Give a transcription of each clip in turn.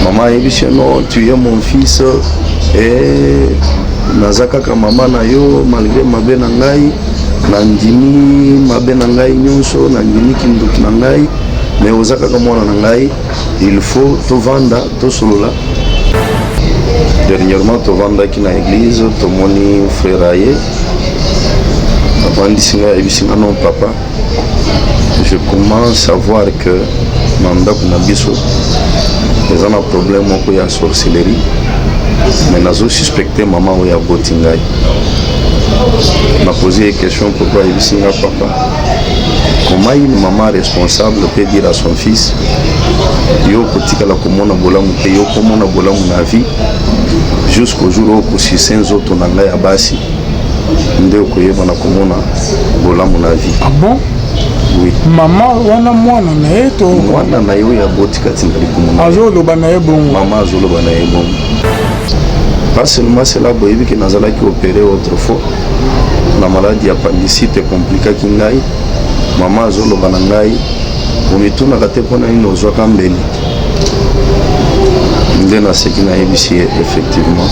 Mama ayebisi ye: "Non, tu es mon fils e naza kaka mama na yo. Malgré mabe na ngai, nandimi mabe na ngai nyonso, nandimi kindoki na ngai, mais oza kaka mwana na ngai. Il faut tovanda, tosolola." Dernièrement tovandaki na église, tomoni frère aye, avandisi ngai, ayebisi nga: "Non papa, je commence à voir que na ndako na biso eza na problème moko ya sorcellerie, mais nazosuspecte mama oyo aboti ngai." Naposer ye question: "Pourquoi?" Ayebisi nga: "Papa, comment une maman responsable peut dire à son fils: yo kotikala komona bolamu te, yo komona bolamu na vie jusqu'au jour oyo kosise nzoto na ngai ya basi, nde okoyeba na komona bolamu na vie?" Ah bon? Oui. Mama wana, mwana na ye to? Mwana na ye oyo aboti kati na likumu na ye. Azoloba na ye bongo? Mama azoloba na ye bongo. Pas seulement cela, boyebi ke nazalaki opéré autrefois na maladie ya appendicite, ekomplikaki ngai. Mama azoloba na ngai: "Omitunaka te mpona nini ozwaka mbeli?" Nde naseki, nayebisi ye: "Effectivement,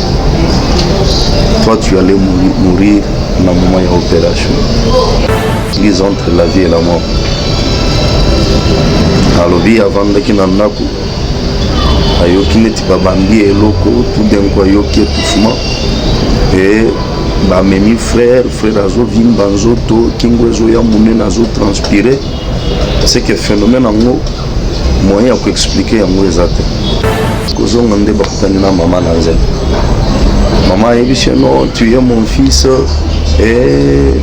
toi tu allais mourir na moment ya opération, église entre la vie et la mort." Alobi avandaki na ndako, ayoki neti babambi eloko. Tout d'un coup ayoki étouffement e bamemi frère. Frère azovimba nzoto, kingo ezoya monene, azotranspire. C'est que phénomène yango, moyen ya koexpliquer yango eza te. Kozonga nde bakutani na mama na nzela. Mama ayebisi ye: "Non, tu es mon fils e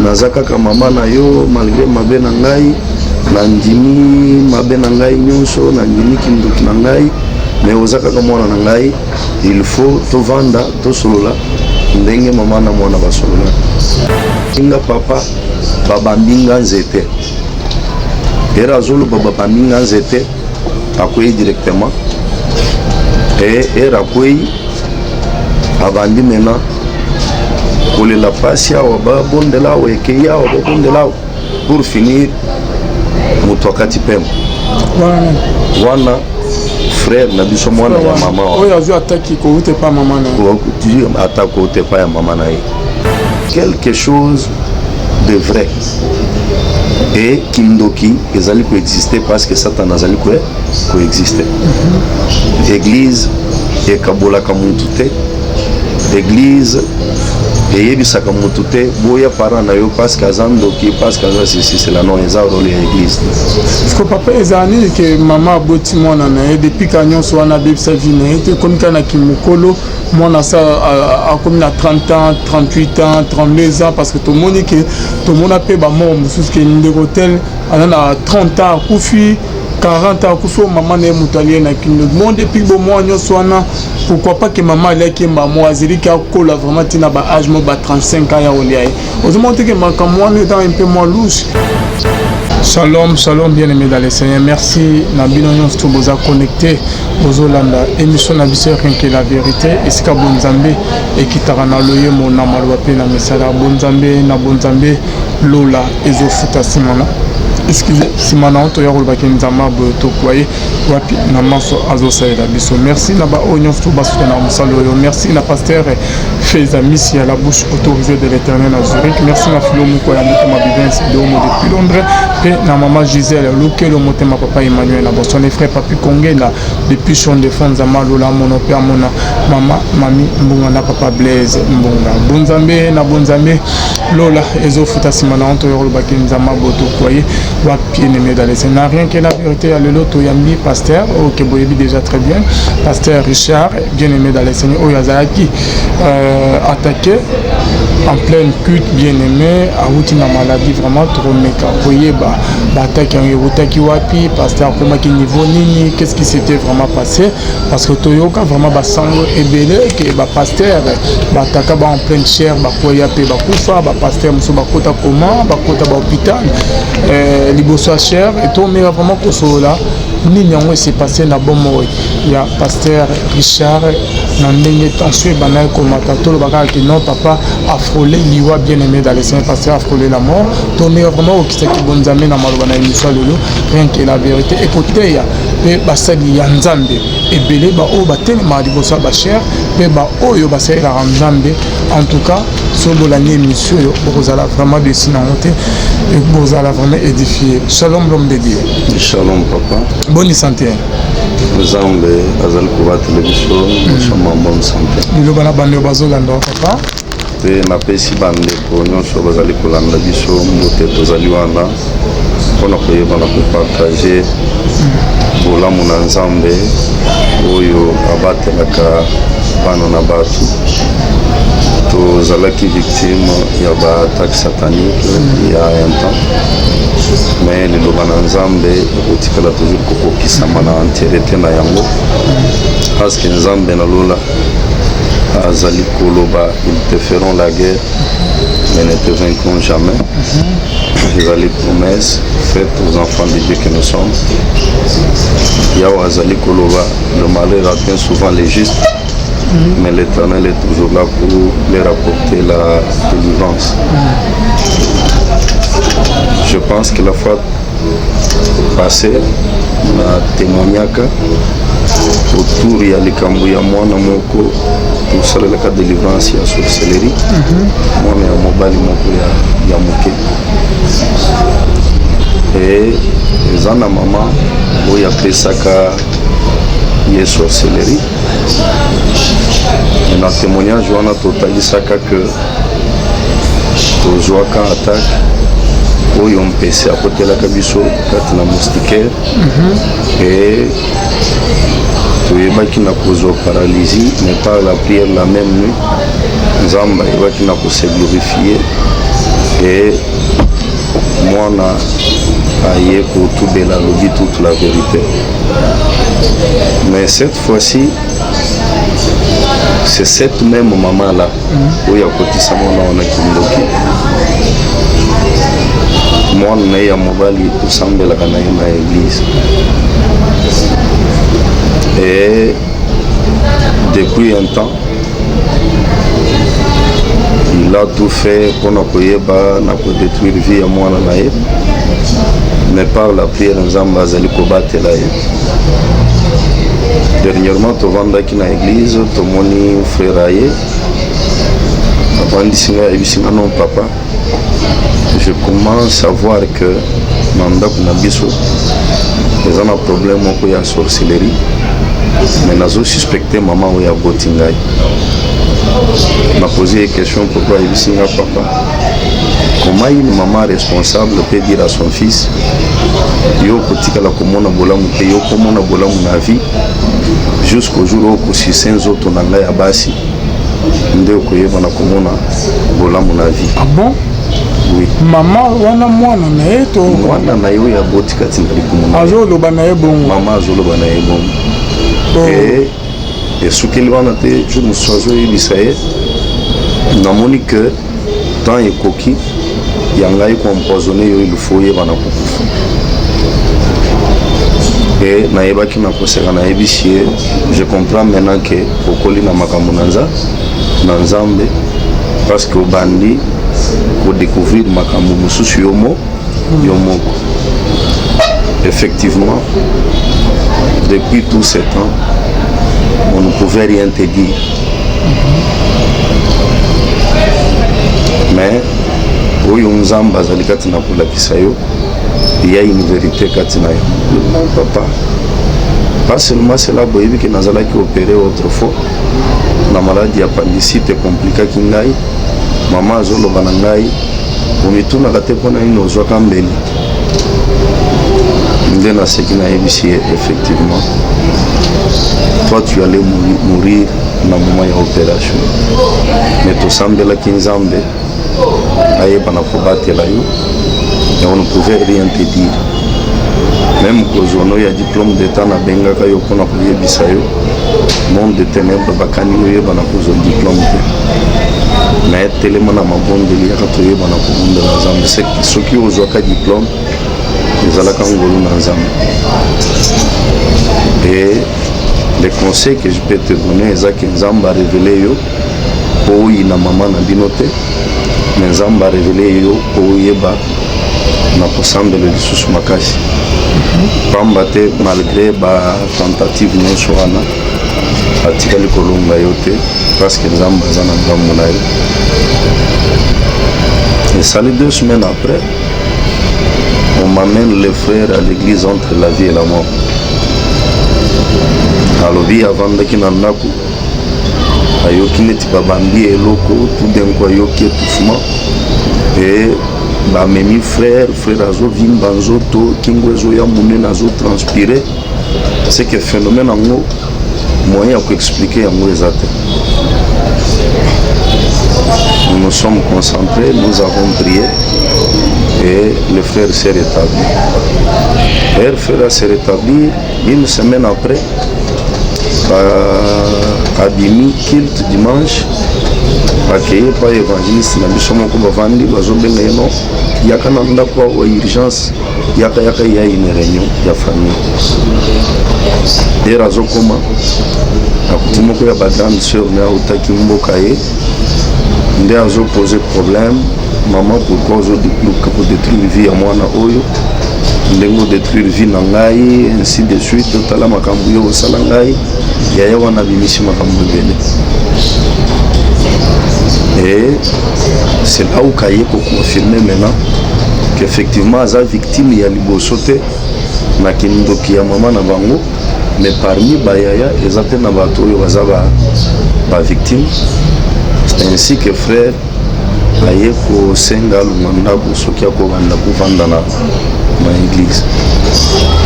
naza kaka mama na yo. Malgré mabe na ngai, nandimi mabe na ngai nyonso, nandimi kindoki na ngai, mais oza kaka mwana na ngai. Il faut tovanda, tosolola." Ndenge mama na mwana basolola nga: "Papa, babambi nga nzete." Ere azoloba babambi nga nzete, akwei directement. E ere akwei, abandi maintenant kolela pasi awa, babondela awa, ekei awa, babondela awa. Pour finir, moto akati pema. Wana? Wana frère na biso, mwana ya mama wana. Oyo azwi ataki kouta epa mama na ye. Ata kouta epai ya mama na ye, quelque chose de vrai. E kindoki ezali koexiste parce que Satan azali koexiste. Église ekabolaka mutu te, église eyebisaka mutu te: "Boya parent na yo parce que aza ndoki, parce que aza ceci, cela." Non, eza rôle ya église te. Parce que papa, ezala nini ke mama aboti mwana na ye, depuis ka nyonso wana abebisa vie na ye te, ekomi kaka na kimokolo, mwana asa akomi na 30 ans, 38 ans, 32 ans? Parce que tomoni ke tomona mpe bamort mosusu ke ndeko tel aza na 30 ans akufi, 40 ans akufi, oyo mama na ye moto alie na kindoki. Bon, depuis bomwa nyonso wana, pourquoi pas ke mama aliaki ye mbamo, azeliki akola vraiment ntina ba âge mo ba 35 ans ya kolia ye? Ozomona te ke makambo wana eza un peu moins louche? Shalom, shalom, bien-aimé dans le Seigneur. Merci na bino nyonso to boza connecté, bozolanda émission na biso Rien que la vérité, esika bonzambe ekitaka na loyembo, na maloba mpe na misala. Bonzambe na bonzambe, lola ezofuta nsima na, excuse, nsima na toya kolobaki Nzambe boye tokwa ye wapi na maso azosalela biso. Merci na baoyo nyonso to basoutenaka mosala oyo. Merci na pasteur Feza Misi ya la bouche autorisée de l'Éternel na Zurich. Merci na Filo moko ya motema Bivens Deomo depuis Londres, mpe na mama Gisèle Lukelo motema papa Emmanuel na Boston, frère Papi Kongela depuis Champ de Fond. Nzambe alola amono mpe amona mama Mami Mbunga na papa Blaise Mbunga. Bonzambe na bonzambe, lola ezofuta nsima na onto oyo olobaki Nzambe botokwa ye wapi. Bien-aimé dans le Seigneur, Rien que la vérité ya lelo, toyambi pasteur oyo ke boyebi déjà très bien, pasteur Richard. Bien-aimé dans le Seigneur, oyo azalaki attaqué en pleine culte. Bien-aimé awuti na maladie. Vraiment tokomeka koyeba baattaque yango ewutaki wapi, pasteur akomaki niveau nini, qu'est-ce qui s'était vraiment passé, parce que toyoka vraiment basango ebele ke bapasteur bataka ba en pleine chaire, bakwea mpe bakufa, bapasteur mosusu bakota coma, bakota bahôpital liboso ya chaire. Etomeka vraiment kosolola nini yango ese passé na bomoi ya pasteur Richard, na ndenge tension ebandaki komata. Toloba kaka ke non, papa afrôlé liwa. Bien aimé dans le Seigneur, pasteur afrôlé la mort. Tomeka vraiment kokisaki bonzambe na maloba na émission lelo. Rien que la vérité ekoteya. Mpe basali ya Nzambe ebele baoyo batelemaka liboso ya bachere mpe baoyo basalelaka Nzambe. En tout cas, soki bolandi émission oyo, bokozala vraiment déçu nango te, bozala vraiment édifié. Shalom, l'homme de Dieu. Shalom, papa. Bonne santé? Nzambe azali kobatela biso, nous sommes en bonne santé. Liloba na bando bazolanda, papa. Mpe napesi bandeko nyonso bazali kolanda biso mbote. Tozali wana mpona koyeba na kopartager bolamu na Nzambe oyo abatelaka bana na bato. Tozalaki victime ya baattaque satanique ya un temps, mais liloba na Nzambe ekotikala toujours kokokisama na entièreté na yango, parce que Nzambe na lola azali koloba: "Ils te feront la guerre, mais ne te vaincront jamais." Ezali promesse faite aux enfants de Dieu que nous sommes. Yawe azali koloba: "Le malheur atteint souvent les justes, mais l'Éternel est toujours là pour leur apporter la délivrance." Je pense que la fois passée na témoignaka autour ya likambo ya mwana moko tosalelaka délivrance ya sorcellerie, mwana ya mobali moko ya moke. E eza na mama oyo apesaka ye sorcellerie. Na témoignage wana, totalisaka ke tozwaka attaque oyo mpese akotelaka biso kati na moustiquaire e toyebaki na kozwa paralysie, mais par la prière, la même nuit, Nzambe ayebaki na kose glorifier e mwana aye kotubela, alobi toute la vérité. Mais cette fois-ci, c'est cette même maman là oyo akotisa mwana wana kindoki. Mwana na ye ya mobali, tosambelaka na ye na église. Et depuis un temps, il a tout fait mpona koyeba na kodétruire vie ya mwana na ye, mais par la prière, Nzambe azali kobatela ye. Dernièrement, tovandaki na église, tomoni frère aye, avandisi ngai, ayebisi nga: "Non papa, je commence à voir que na ndako na biso eza na problème moko ya sorcellerie, mais nazosuspecte mama oyo aboti ngai." Naposer ye question: "Pourquoi?" Ayebisi nga: "Papa, comment une maman responsable peut dire à son fils: yo kotikala komona bolamu te, yo komona bolamu na vie jusqu'au jour oyo okosise nzoto na ngai ya basi, nde okoyeba na komona bolamu na vie?" Ah bon? Oui. Mama wana, mwana na ye to? Mwana na ye oyo aboti kati na libumu na ye. Azoloba na ye bongo? Mama azoloba na ye bongo. Oh. E esukeli wana te. Jour mosusu azoyebisa ye: "Namoni ke temps ekoki ya ngai koempoisonner yo, il faut oyeba na kokufa." E nayebaki na koseka, nayebisi ye: "Je comprends maintenant ke okoli na makambo na Nzambe, parce que obandi kodécouvrir makambo mosusu yo moko." Effectivement, depuis tout ce temps, on ne pouvait rien te dire, mais oyo Nzambe azali kati na kolakisa yo, il y a une vérité kati na yo. Non papa, pas seulement cela, boyebi ke nazalaki opéré autrefois na maladie ya appendicite, ekomplikaki ngai. Mama azoloba na ngai: "Omitunaka te mpona nini ozwaka mbeli?" Nde naseki, nayebisi ye: "Effectivement, toi tu allais mourir na moment ya opération, mais tosambelaki Nzambe ayeba na kobatela yo et on ne pouvait rien te dire. Même kozwa no ya diplôme d'état, nabengaka yo mpona koyebisa yo: monde de ténèbre bakani oyeba na kozwa diplôme te, mais telema na mabondeli, yaka toyeba na kobundela Nzambe. Soki ozwaka diplôme, ezalaka ngolu na Nzambe. Et le conseil que je peux te donner eza ke Nzambe arévéler yo mpo oyina mama na bino te, mais Nzambe arévéler yo mpo oyeba na kosambela lisusu makasi." Pamba te, malgré ba tentative nyonso wana, atikali kolonga yo te, parce que Nzambe aza na ngambo na ye. Esali 2 semaines après, on m'amène le frère à l'église entre la vie et la mort. Alobi avandaki na ndako, ayoki neti babambi eloko. Tout d'un coup ayoki étouffement e bamemi frère. Frère azovimba nzoto, kingo ezoya monene, azotranspire. C'est que phénomène yango, moyen ya koexpliquer yango eza te. Nous nous sommes concentrés, nous avons prié et le frère s'est rétabli. Et le frère s'est rétabli. Une semaine après, abimi culte dimanche, akeye pa évangéliste na biso moko. Bavandi, bazobenga ye: "Non, yaka na ndako awa, urgence, yaka, yaka, ya une réunion ya famille." Ere azokoma, akuti moko ya bagrande sœur ne autaki mboka ye nde azopose problème: "Mama, pourquoi ozoluka kodétruire vie ya mwana oyo ndenge odétruire vie na ngai?" Ainsi de suite. "Otala makambo yo osala ngai." Yaya wana abimisi makambo ebele et c'est là où kaye koconfirme maintenant qu'effectivement aza victime ya liboso te na kindoki ya mama na bango, mais parmi bayaya eza mpe na bato oyo baza bavictime. C'est ainsi que frère aye kosenga alongwa ndako, soki akobanda kovanda na église.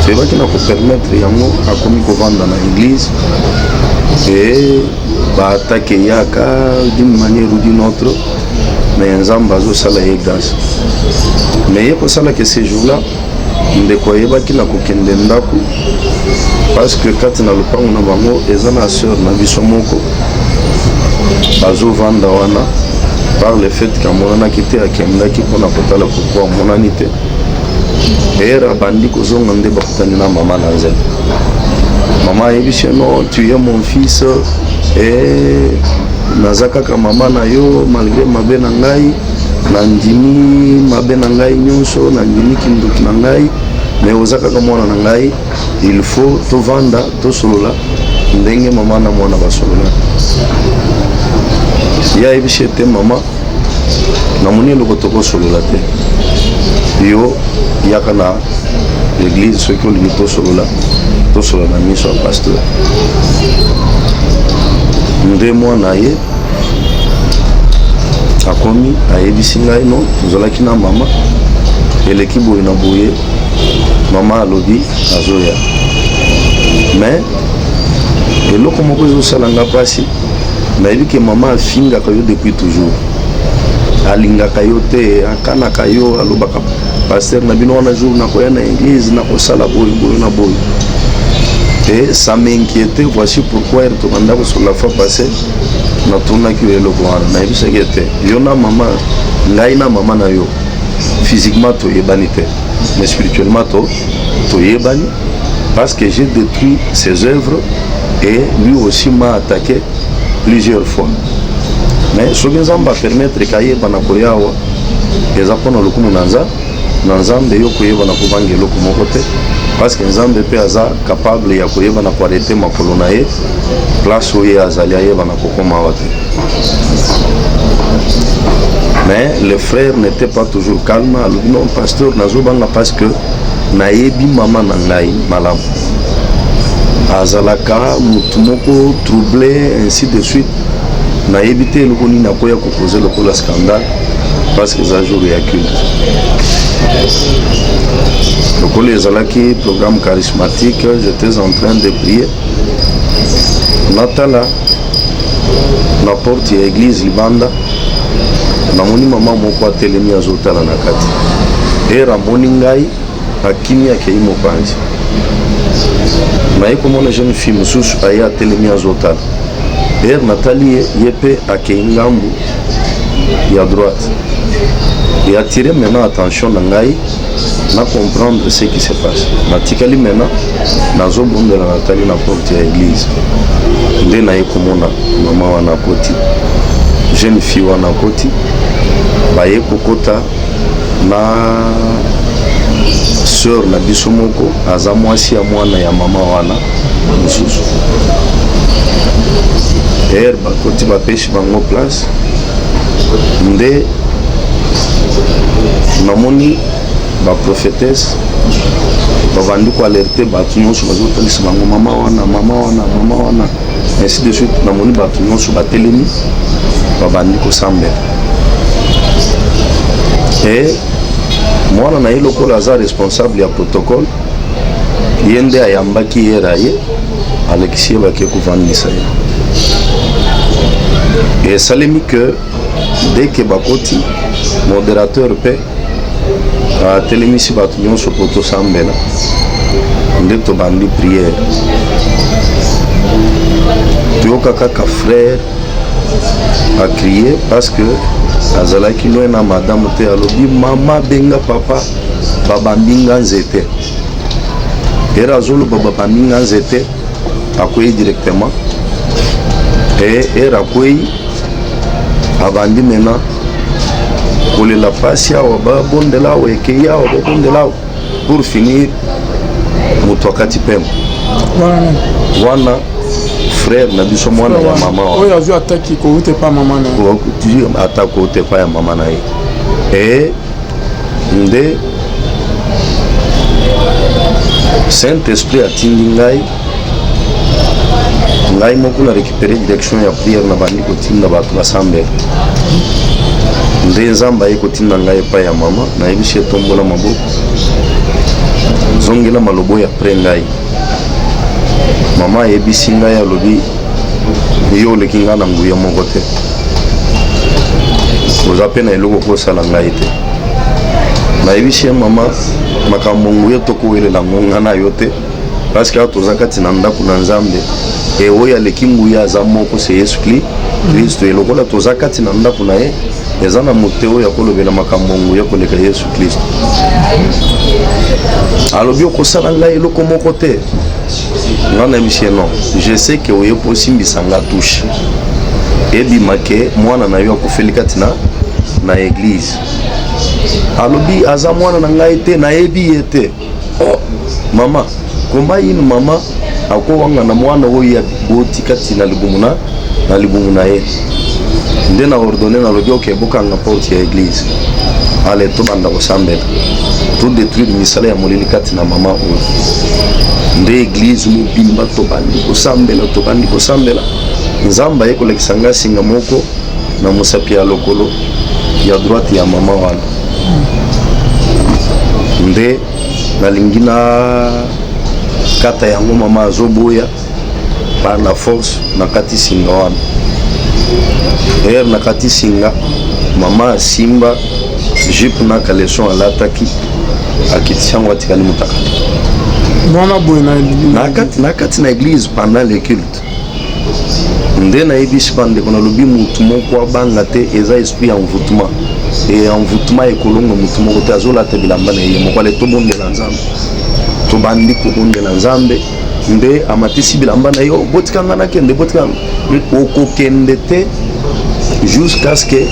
Toyebaki na kopermettre yango, akomi kovanda na église e baattaque eyaka d'une manière ou d'une autre, mais Nzambe azosala ye grâce. Mais ye kosalaka ce jour là, ndeko ayebaki na kokende ndako, parce que kati na lopango na bango eza na sœur na biso moko bazovanda wana. Par le fait kamonanaki te, akendaki mpona kotala pourquoi amonani te. Ere abandi kozonga nde bakutani na mama na nzela. Mama ayebisi ye: "Non, tu es mon fils e naza kaka mama na yo. Malgré mabe na ngai, nandimi mabe na ngai nyonso, nandimi kindoki na ngai, mais oza kaka mwana na ngai. Il faut tovanda, tosolola ndenge mama na mwana basolola." Ye ayebisi ete: "Mama, namoni eloko tokosolola te. Yo yaka na église, soki olingi tosolola, tosolola na miso ya pasteur." Nde mwana ye akomi, ayebisi ngai: "No, tozalaki na mama, eleki boye na boye. Mama alobi azoya, mais eloko moko ezosala nga mpasi. Nayebi ke mama afingaka yo depuis toujours, alingaka yo te, akanaka yo, alobaka pasteur na bino wana, jour nakoya na église, nakosala boye boye na boye, et ça m'inquiétait. Voici pourquoi ere tokanda kosolola fois passé, natunaki yo eloko wana. Nayebisaki ete yo na mama, ngai na mama na yo, physiquement toyebani te, mais spirituellement to toyebani, parce que j'ai détruit ses œuvres et lui aussi m'a attaqué plusieurs fois. Mais soki Nzambe apermettre kayebana koya awa, eza mpona lokumu na Nzambe. Yo koyebana kobanga eloko moko te, parce que Nzambe mpe aza capable ya koyebana koarrêter makolo na ye place oyo ye azali, ayebana kokóma awa te." Mais le frère n'était pas toujours calme. Alobi: "Non, pasteur, nazobanga parce que nayebi mama na ngai malamu, azalaka motu moko troublé, ainsi de suite. Nayebi te eloko nini akoya kokoze lokola scandale, parce que eza jour ya culte. Lokola ezalaki programme charismatique, j'étais en train de prier, natala na porte ya église libanda, namoni mama moko atelemi, azotala na kati. Ere amoni ngai, akimi, akei mopanzi. Naye komona jeune fille mosusu aye, atelemi, azotala. Ere natali ye, ye mpe akei ngambu ya droite. Et attiré maintenant attention na ngai na comprendre ce qui se passe. Natikali maintenant nazobondela, natali na porte ya église, nde naye komona mama wana akoti, jeune fille wana akoti, baye kokota na Sœur na biso moko aza mwasi ya mwana ya mama wana mosusu. Ere bakoti, bapesi bango place. Nde namoni baprophétesse babandi koalerter bato nyonso, bazotalisa bango mama wana, mama wana, mama wana, ainsi de suite. Namoni bato nyonso batelemi, babandi kosambela. E mwana na ye, lokola aza responsable ya protocole, ye nde ayambaki ye, raye alekisi ye, bake kovandisa ye. Esalemi que dès que bakoti, modérateur mpe atelemisi bato nyonso mpo tosambela. Nde tobandi prière, toyoka kaka frère acrier, parce que azalaki loin na madame te. Alobi: "Mama, benga papa, babambi nga nzete." Ere azoloba "babambi nga nzete", akwei directement. E ere akwei, abandi maintenant kolela pasi awa, babondela awa, ekei awa, babondela awa. Pour finir, moto akati pema. Wana frère na biso, mwana ya mama. Oyo azwi ataki kouta epa mama na ye. Ata kouta epa ya mama na ye. E nde Saint Esprit atindi ngai, ngai moko na récupéré direction ya prière, na bandi kotinda bato basambela. Nde Nzambe aye kotinda ngai epai ya mama. Nayebisi ye: "Tombola maboko, zongela maloba oyo après ngai." Mama ayebisi ngai, alobi: "Yo oleki ngai na nguya moko te, oza mpe na eloko kosala ngai te." Nayebisi ye: "Mama, makambo nguya tokowelela ngo ngai na yo te, parce que awa toza kati na ndako na Nzambe. E oyo aleki nguya aza moko, se Yesu Kristo. E lokola toza kati na ndako na ye, eza na mote oyo akolobela makambo nguya koleka Yesu Kristo." Alobi: "Okosala ngai eloko moko te." Nga nayebisi ye: "Non, je sais que oye mpo osimbisa nga touche, ebima ke mwana na yo akufeli kati na église." Alobi: "Aza mwana na ngai te, nayebi ye te." Oh mama, koma yini mama akowanga na mwana oyo aboti kati na libumu na libumu na ye? Nde na ordonné, nalobi: "Ok, bokanga porte ya église. Ale, tobanda kosambela, todétruire misala ya molili kati na mama oyo." Nde église mobimba tobandi kosambela, tobandi kosambela. Nzambe aye kolakisa nga singa moko na mosapi ya lokolo ya droite ya mama wana. Nde nalingi na kata yango, mama azoboya. Par la force nakati singa wana. Ere nakati singa, mama asimba jupe na caleçon alataki, akitisi yango, atikali motakala. Wana boye na Na kati na église pendant le culte. Nde nayebisi bandeko, nalobi: "Mutu moko abanga te, eza esprit ya envoûtement. E envoûtement ekolonga mutu moko te, azolata bilamba na ye moko. Ale, tobondela Nzambe." Tobandi kobondela Nzambe. Nde amatisi bilamba na yo: "Botikanga nakende, botikanga." "Okokende te jusqu'à ce que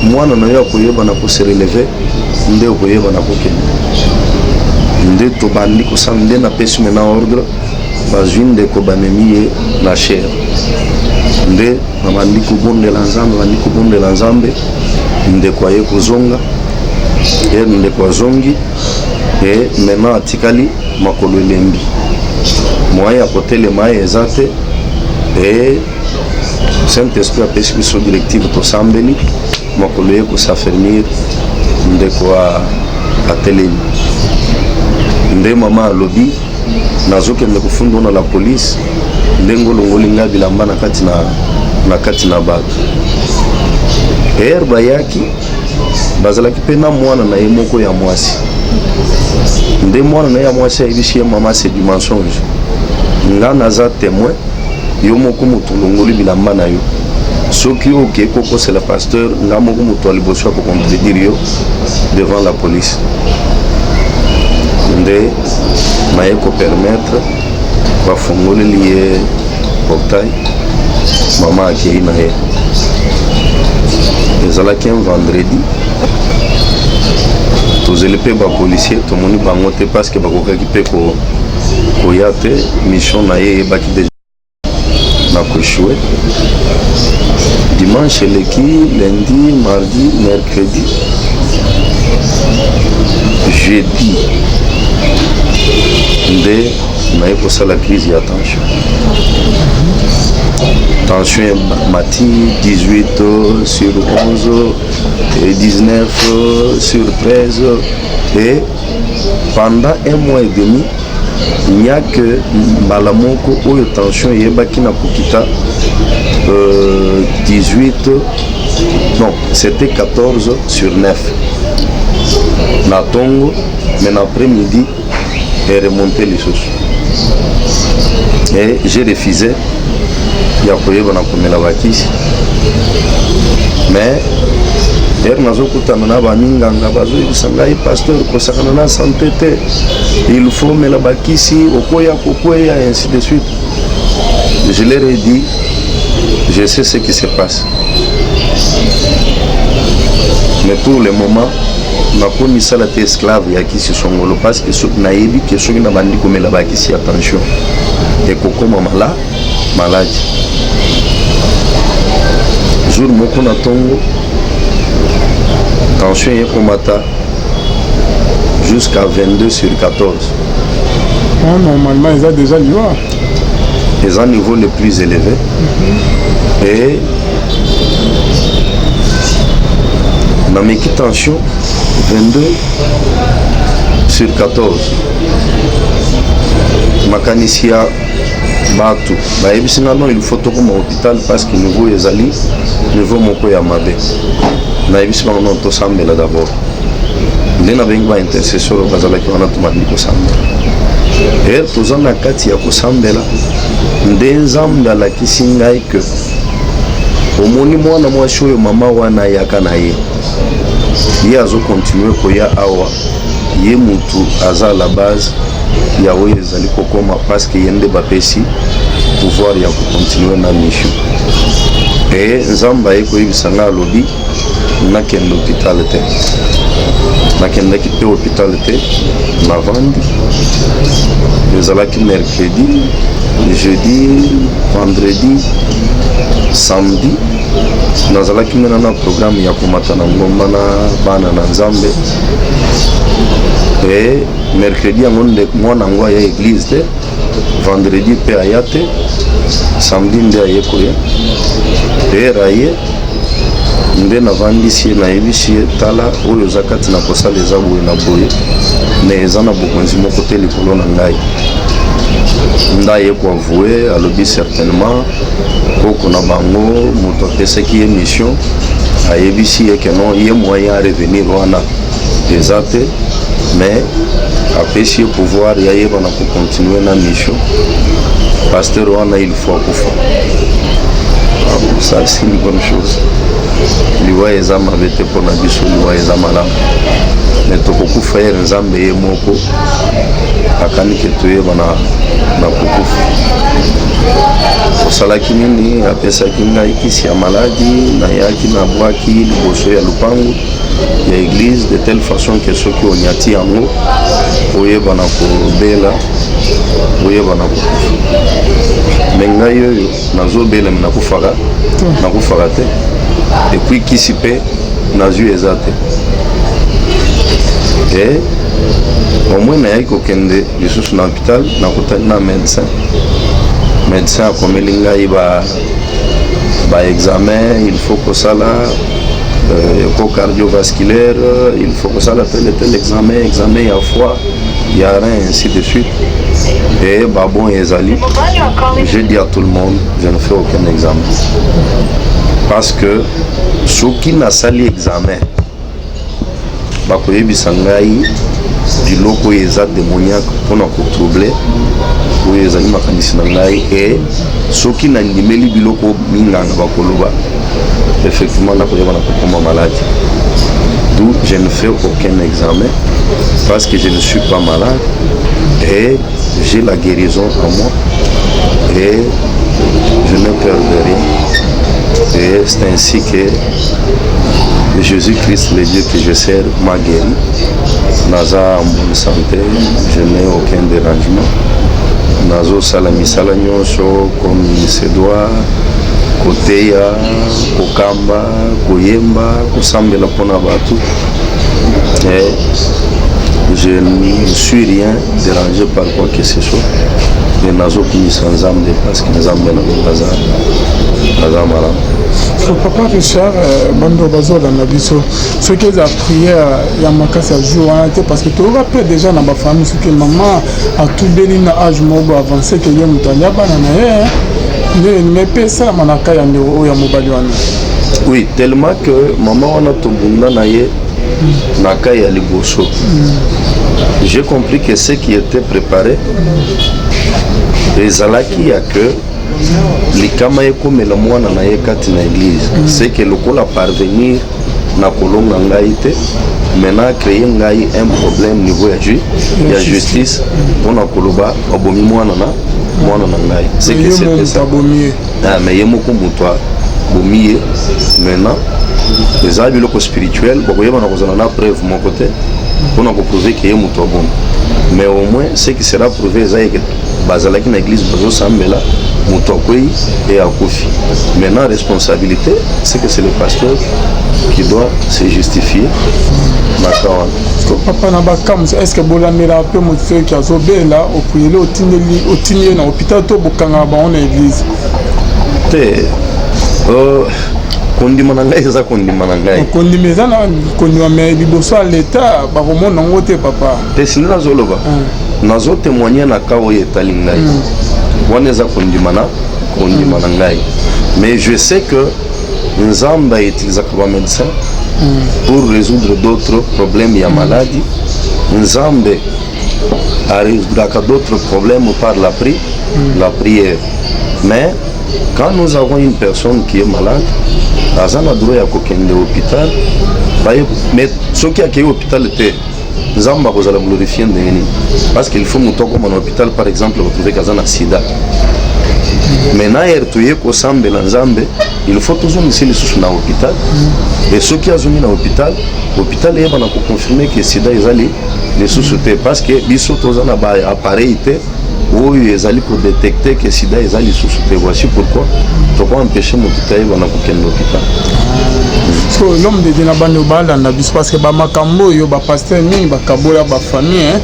mwana na yo akoyeba na kose relever, nde okoyeba na kokende." Nde tobandi kosala, nde napesi maintenant ordre, bazwi ndeko, bamemi ye na chaire. Nde babandi kobondela Nzambe, bandi kobondela Nzambe. Ndeko aye kozonga. E ndeko azongi, e maintenant atikali makolo elembi, moyen ya kotelema ye eza te. E Saint Esprit apesi biso directive, tosambeli, makolo ye kos'affermir, ndeko atelemi. Nde mama alobi: "Nazokende kofunda na la police ndenge olongoli ngai bilamba na kati na bato." Ere bayaki, bazalaki mpe na mwana na ye moko ya mwasi. Nde mwana na ye ya mwasi ayebisi ye: "Mama, c'est du mensonge. Nga naza témoin, yo moko moto olongoli bilamba na yo. Soki okei kokosela pasteur, nga moko moto ya liboso ya kocontredire yo devant la police." Nde naye kopermettre, bafongoleli ye portail, mama akei na ye. Ezalaki un vendredi. Tozeli mpe bapolicier, tomoni bango te, parce que bakokaki mpe koya te. Mission na ye eyebaki déjà na koéchouer. Dimanche eleki, lundi, mardi, mercredi, jeudi nde naye kosala crise ya tension. Tension mati 18 sur 11 et 19 sur 13, et pendant un mois et demi, il n'y a que mbala moko oyo tension eyebaki na kokita 18, non, c'était 14 sur 9 na ntongo, mais na après-midi eremonte lisusu. Et j'ai refusé ya koyeba na komela bakisi. Mais ere nazokutana na baminganga, bazoyebisa ngai: "Pasteur, kosakana na santé te, il faut mela bakisi, okoya kokweya", ainsi de suite. Je leur ai dit: "Je sais ce qui se passe, mais pour le moment nakomisala te esclave ya kisi songolo, parce que soki nayebi ke soki nabandi komela bakisi ya tension, ekokóma maladie." Jour moko na ntongo, tension ekomata jusqu'à 22 sur 14. Non, normalement eza déjà liwa. Eza niveau le plus élevé. Et nameki tension 22 sur 14, makanisi ya bato bayebisi nga: "Non, il faut tokoma hôpital parce que niveau ezali niveau moko ya mabe." Nayebisi bango: "Non, tosambela d'abord." Nde nabengi baintercesseur oyo bazalaki wana, tobandi kosambela. E toza na kati ya kosambela nde Nzambe alakisi ngai ke omoni mwana mwasi oyo, mama wana ayaka na ye, ye azocontinuer koya awa, ye mutu aza la base ya oyo ezali kokoma, parce que ye nde bapesi pouvoir ya kocontinuer na mission. E Nzambe aye koyebisa ngai, alobi nakende hôpital te. Nakendaki mpe hôpital te, navandi. Ezalaki mercredi, jeudi, vendredi, samedi, nazalaki mena na programme ya komata na ngomba na bana na Nzambe. E mercredi yango nde mwana yango aya église te, vendredi mpe aya te, samedi nde aye koya. Ere aye nde navandisi ye, nayebisi ye: "Tala, oyo oza kati na kosala eza boye na boye, me eza na bokonzi moko te likolo na ngai." Nde aye koavouer, alobi certainement koko na bango moto apesaki ye mission, ayebisi ye ke non, ye moyen ya revenir wana eza te, mais apesi ye pouvoir ya yeba na kocontinuer na mission. Pasteur wana, il faut akufa. Ah bon, ça c'est une bonne chose. Liwa eza mabe te mpo na biso, liwa eza malamu, me tokokufa ere Nzambe ye moko akani ke toyeba na kokufa. Osalaki nini? Apesaki ngai kisi ya maladie, nayaki, nabwaki liboso ya lupangu ya église, de telle façon ke soki onyati yango, oyeba na kobela, oyeba na kokufa. Me ngai oyo nazobela, me nakufaka, nakufaka te. Et puis kisi mpe nazwi eza te. E au moins nayaki kokende lisusu na hôpital, nakutani na médecin. Médecin akomeli ngai ba examen, il faut kosala écho cardiovasculaire, il faut kosala tel et tel examen, examen ya foie, ya rein, ainsi de suite. Et babon ezali, je dis à tout le monde: je ne fais aucun examen, parce que soki nasali examen, bakoyebisa ngai biloko oyo eza démoniaque mpona kotroubler oyo ezali makanisi na ngai. E soki nandimeli biloko minganga bakoloba, effectivement nakoyeba na kokoma maladie. D'où je ne fais aucun examen, parce que je ne suis pas malade et j'ai la guérison en moi et je n'ai peur de rien. Et c'est ainsi que Jésus-Christ, le Dieu que je sers, m'a guéri. Naza en bonne santé, je n'ai aucun dérangement. Nazosala misala nyonso comme il se doit, koteya, kokamba, koyemba, kosambela mpona bato. Et je ne suis rien dérangé par quoi que ce soit. Et nazokumisa Nzambe parce que Nzambe na aza aza malamu. So papa Richard, bando bazolanda biso, soki eza prière ya makasi ya jour wana te, parce que toyoka mpe déjà na bafamille, soki mama atubeli na age moko avancé ke ye moto alia bana na ye, nde elingi mpe esalama na ka ya ndeko oyo ya mobali wana. Oui, tellement que mama wana tobunda na ye na cas ya liboso, j'ai compris que ce qui était préparé ezalaki ya que likama ekomela mwana na ye kati na église. C'est que lokola parvenir na kolonga ngai te, maintenant créer ngai un problème niveau ya justice mpona koloba babomi mwana na ngai. C'est que c'était ça. Ah, mais ye moko moto abomi ye. Maintenant eza biloko spirituel, bakoyeba na kozala na preuve moko te mpona koprouver ke ye moto abomi, mais au moins ce qui sera prouvé eza ye ke bazalaki na église, bazosambela, moto akwei e akufi. Maintenant responsabilité, c'est que c'est le pasteur qui doit se justifier na cas wana. Papa, na bakamusa, est ce que bolandela mpe moto soki azobela, oprier, otindeli, otindi ye na hôpital, to bokangaka bango na église? Te, kondima na ngai eza kondima na ngai. Kondima eza na kondima, mais liboso ya leta bakomona yango te, papa. Te, sindi nazoloba, nazotémoigne na cas oyo etali ngai. Wana eza kondima na ngai, mais je sais que Nzambe autilisaka bamédecin pour résoudre d'autres problèmes ya maladie. Nzambe arésoudra d'autres problèmes par la prière. Mais quand nous avons une personne qui est malade, aza na droit ya kokende hôpital. Mais soki akei hôpital te, Nzambe akozala glorifie ndenge nini? Parce qu'il faut moto akoma na hôpital, par exemple batrouve aza na sida, maintenant ere toye kosambela Nzambe, il faut tozongisa lisusu na hôpital. Et soki azongi na hôpital, hôpital eyebana koconfirme ke sida ezali lisusu te, parce que biso toza na baappareil te oyo ezali kodétecte ke sida eza lisusu te. Voici pourquoi tokoempêche moto te ayebana kokende hôpital. So l'homme de Dieu, na bando balanda biso, parce que bamakambo oyo bapasteur mingi bakabola bafamille,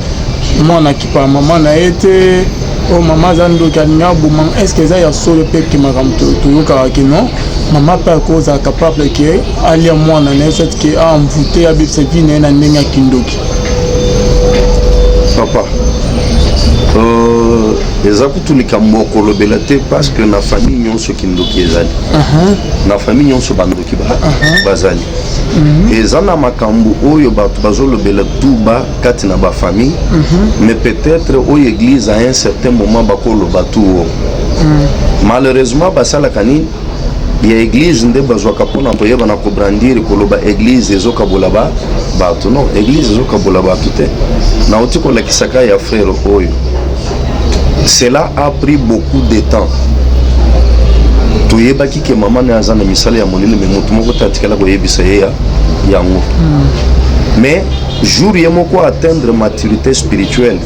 mwana akipa mama na ye te, oyo mama aza ndoki, alingi aboma. Est ce que eza ya solo mpe ke makambo toyokaka ke non, mama mpe akozala capable ke alia mwana na ye, soit ke aenvoûte, abebisa vie na ye na ndenge ya kindoki? Papa, eza kutu likambo okolobela te, parce que na famille nyonso kindoki ezali. Na famille nyonso bandoki bazali. Eza na makambo oyo bato bazolobela tuba kati na bafamille, mais peut-être oyo église à un certain moment bakoloba tu o. Malheureusement basalaka nini ya église nde bazwaka mpona koyeba na kobrandir, koloba église ezokabola ba bato. Non, église ezokabola bato te. Nauti kolakisaka ya frère oyo, cela a pris beaucoup de temps. Toyebaki ke mama na ye aza na misala ya molili, mais motu moko te atikala koyebisa ye ya yango. Mais jour ye moko atteindre maturité spirituelle,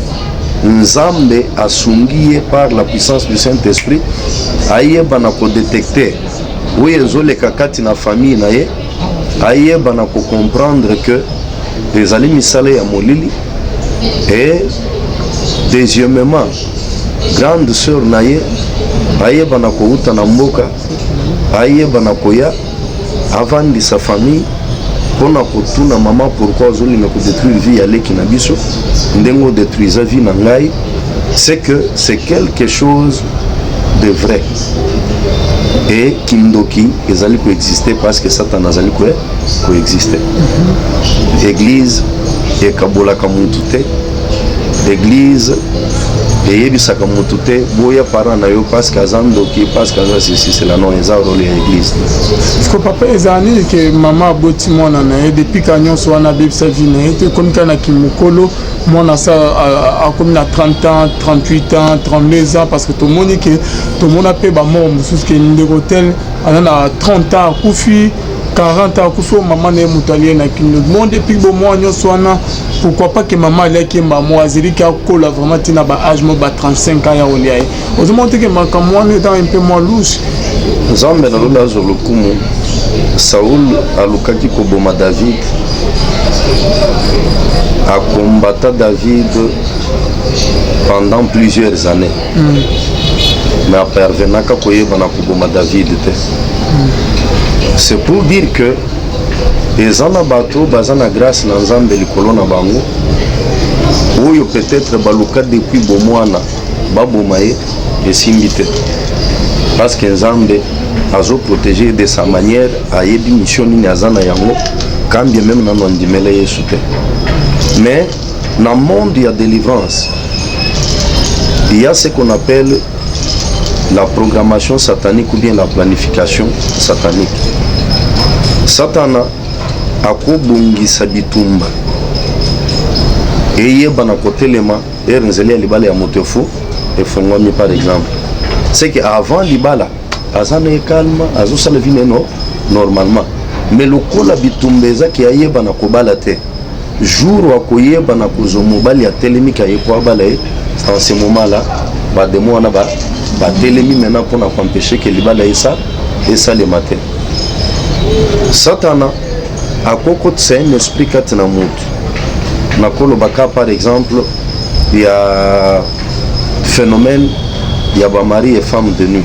Nzambe asungi ye par la puissance du Saint-Esprit, ayeba na kodétecte oyo ezoleka kati na famille na ye, ayeba na kocomprendre que ezali misala ya molili. Et deuxièmement, grande sœur na ye ayeba na kouta na mboka, ayeba na koya avandisa famille mpona kotuna mama: pourquoi ozolinga kodétruire vie ya leki na biso ndenge odétruisa vie na ngai? C'est que c'est quelque chose de vrai et kindoki ezali koexiste, parce que Satan azali koexiste. Église ekabolaka mutu te, église eyebisaka motu te boya parent na yo parce que aza ndoki, parce que aza ceci, cela. Non, eza rôle ya église te. Parce que papa, ezala nini ke mama aboti mwana na ye, depuis ka nyonso wana abebisa vie na ye te, ekomi kaka na kimokolo, mwana asa akomi na 30 ans, 38 ans, 32 ans? Parce que tomoni ke tomona mpe bamort mosusu ke ndeko tel. Aza na 30 ans akufi, 40 ans akufi, oyo mama na ye moto alie na kindoki. Bon, depuis bomwa nyonso wana, pourquoi pas ke mama aliaki ye mamo, azeliki akola vraiment ntina ba âge mo ba 35 ans ya kolia ye. Ozomona te ke makambo wana eza un peu mwa louche? Nzambe na lola azwa lokumu. Saul alukaki koboma David, akombata David pendant plusieurs années, mais aparvenaka koyeba na koboma David te. C'est pour dire que eza na bato baza na grâce na Nzambe likolo na bango, oyo peut-être baluka depuis bomwana baboma ye, esimbi te, parce que Nzambe azoprotéger de sa manière. Ayebi mission nini aza na yango, quand bien même nano andimela Yesu te. Mais na monde ya délivrance, il y a ce qu'on appelle la programmation satanique ou bien la planification satanique. Satana akobongisa bitumba eyeba na kotelema ere nzela ya libala ya moto efu efungwami. Par exemple, c'est que avant libala aza na ye calme, azosala vie neno normalement, mais lokola bitumba ezaki, ayeba na kobala te. Jour akoyeba na kozwa mobali, atelemi ka ye po abala ye, dans ce moment là badémons wana batelemi maintenant mpona koempêcher ke libala esa esalema te. Satana akokotisa un esprit kati na motu. Nakolobaka par exemple ya phénomène ya bamari et femme de nuit.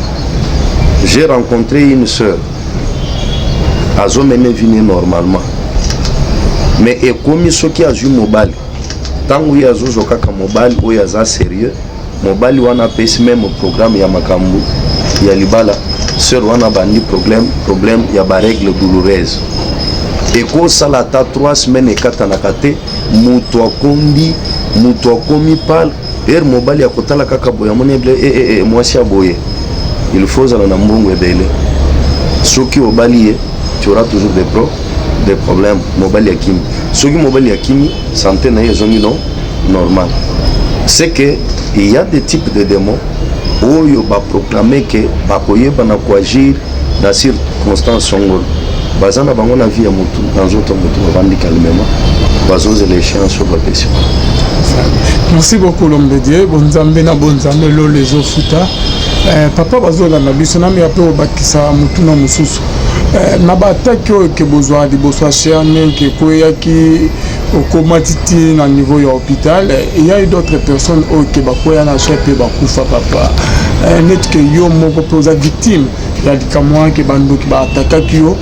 J'ai rencontré une sœur, azomene vie normalement, mais ekomi soki azwi mobali, ntango ye azozwa kaka mobali oyo aza sérieux, mobali wana apesi même programme ya makambo ya libala, sœur wana bandi problème ya barègle douloureuse. Ekosala ata 3 semaines ekatanaka te. Moto akondi, moto akomi pâle. Ere mobali akotala kaka boye, amoni ebele e, e, e, mwasi ya boye, il faut ozala na mbongo ebele. Soki obali ye, tu auras toujours des problèmes. Mobali akimi. Soki mobali akimi, santé na ye ezongi no normal. C'est que il y a des types de démons oyo baproclame ke bakoyeba na koagir na circonstance songolo. Baza na bango na vie ya motu, na nzoto ya motu, bavandi calmement, bazozela échéance oyo bapesi. Merci beaucoup, l'homme de Dieu. Bonzambe na bonzambe, lolo ezofuta. Papa, bazolanda biso nami ya mpe obakisa motuna mosusu. Na baattaques oyo ke bozwaka liboso ya chaire, ndenge ekweyaki, okomati ti na niveau ya hôpital, il y a eu d'autres personnes oyo ke bakwea na chaire mpe bakufa. Papa, neti ke yo moko mpe oza victime ya likambo wana ke bandoki baatakaki yo.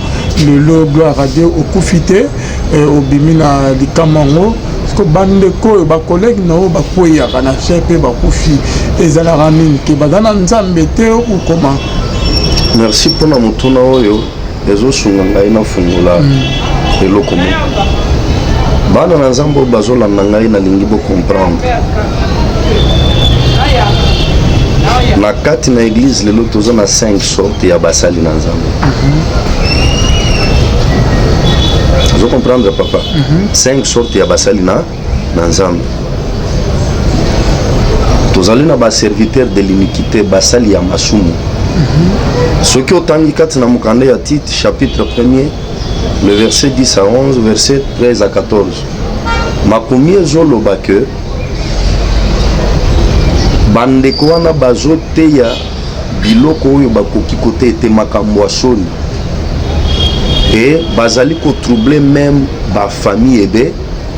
Lelo, gloire à Dieu, okufi te, obimi na likambo yango. Parce bandeko oyo, bacollègue na oyo bakweyaka na chaire mpe bakufi, ezalaka nini? Ke baza na Nzambe te ou comment? Merci mpona motuna oyo ezosunga ngai nafungola eloko moko. Bana na Nzambe oyo bazolanda ngai, nalingi bocomprendre. Na kati na église lelo, toza na 5 sorte ya basali na Nzambe. Ozo comprendre, papa? 5 sorte ya basali na Nzambe. Tozali na baserviteur de l'iniquité, basali ya masumu. Soki otangi kati na mokanda ya Tite, chapitre 1er, le verset 10 à 11, verset 13 à 14, makomi ezoloba ke bandeko wana bazoteya biloko oyo bakoki koteya ete makambo ya soni, e bazali kotroubler même bafamille ebe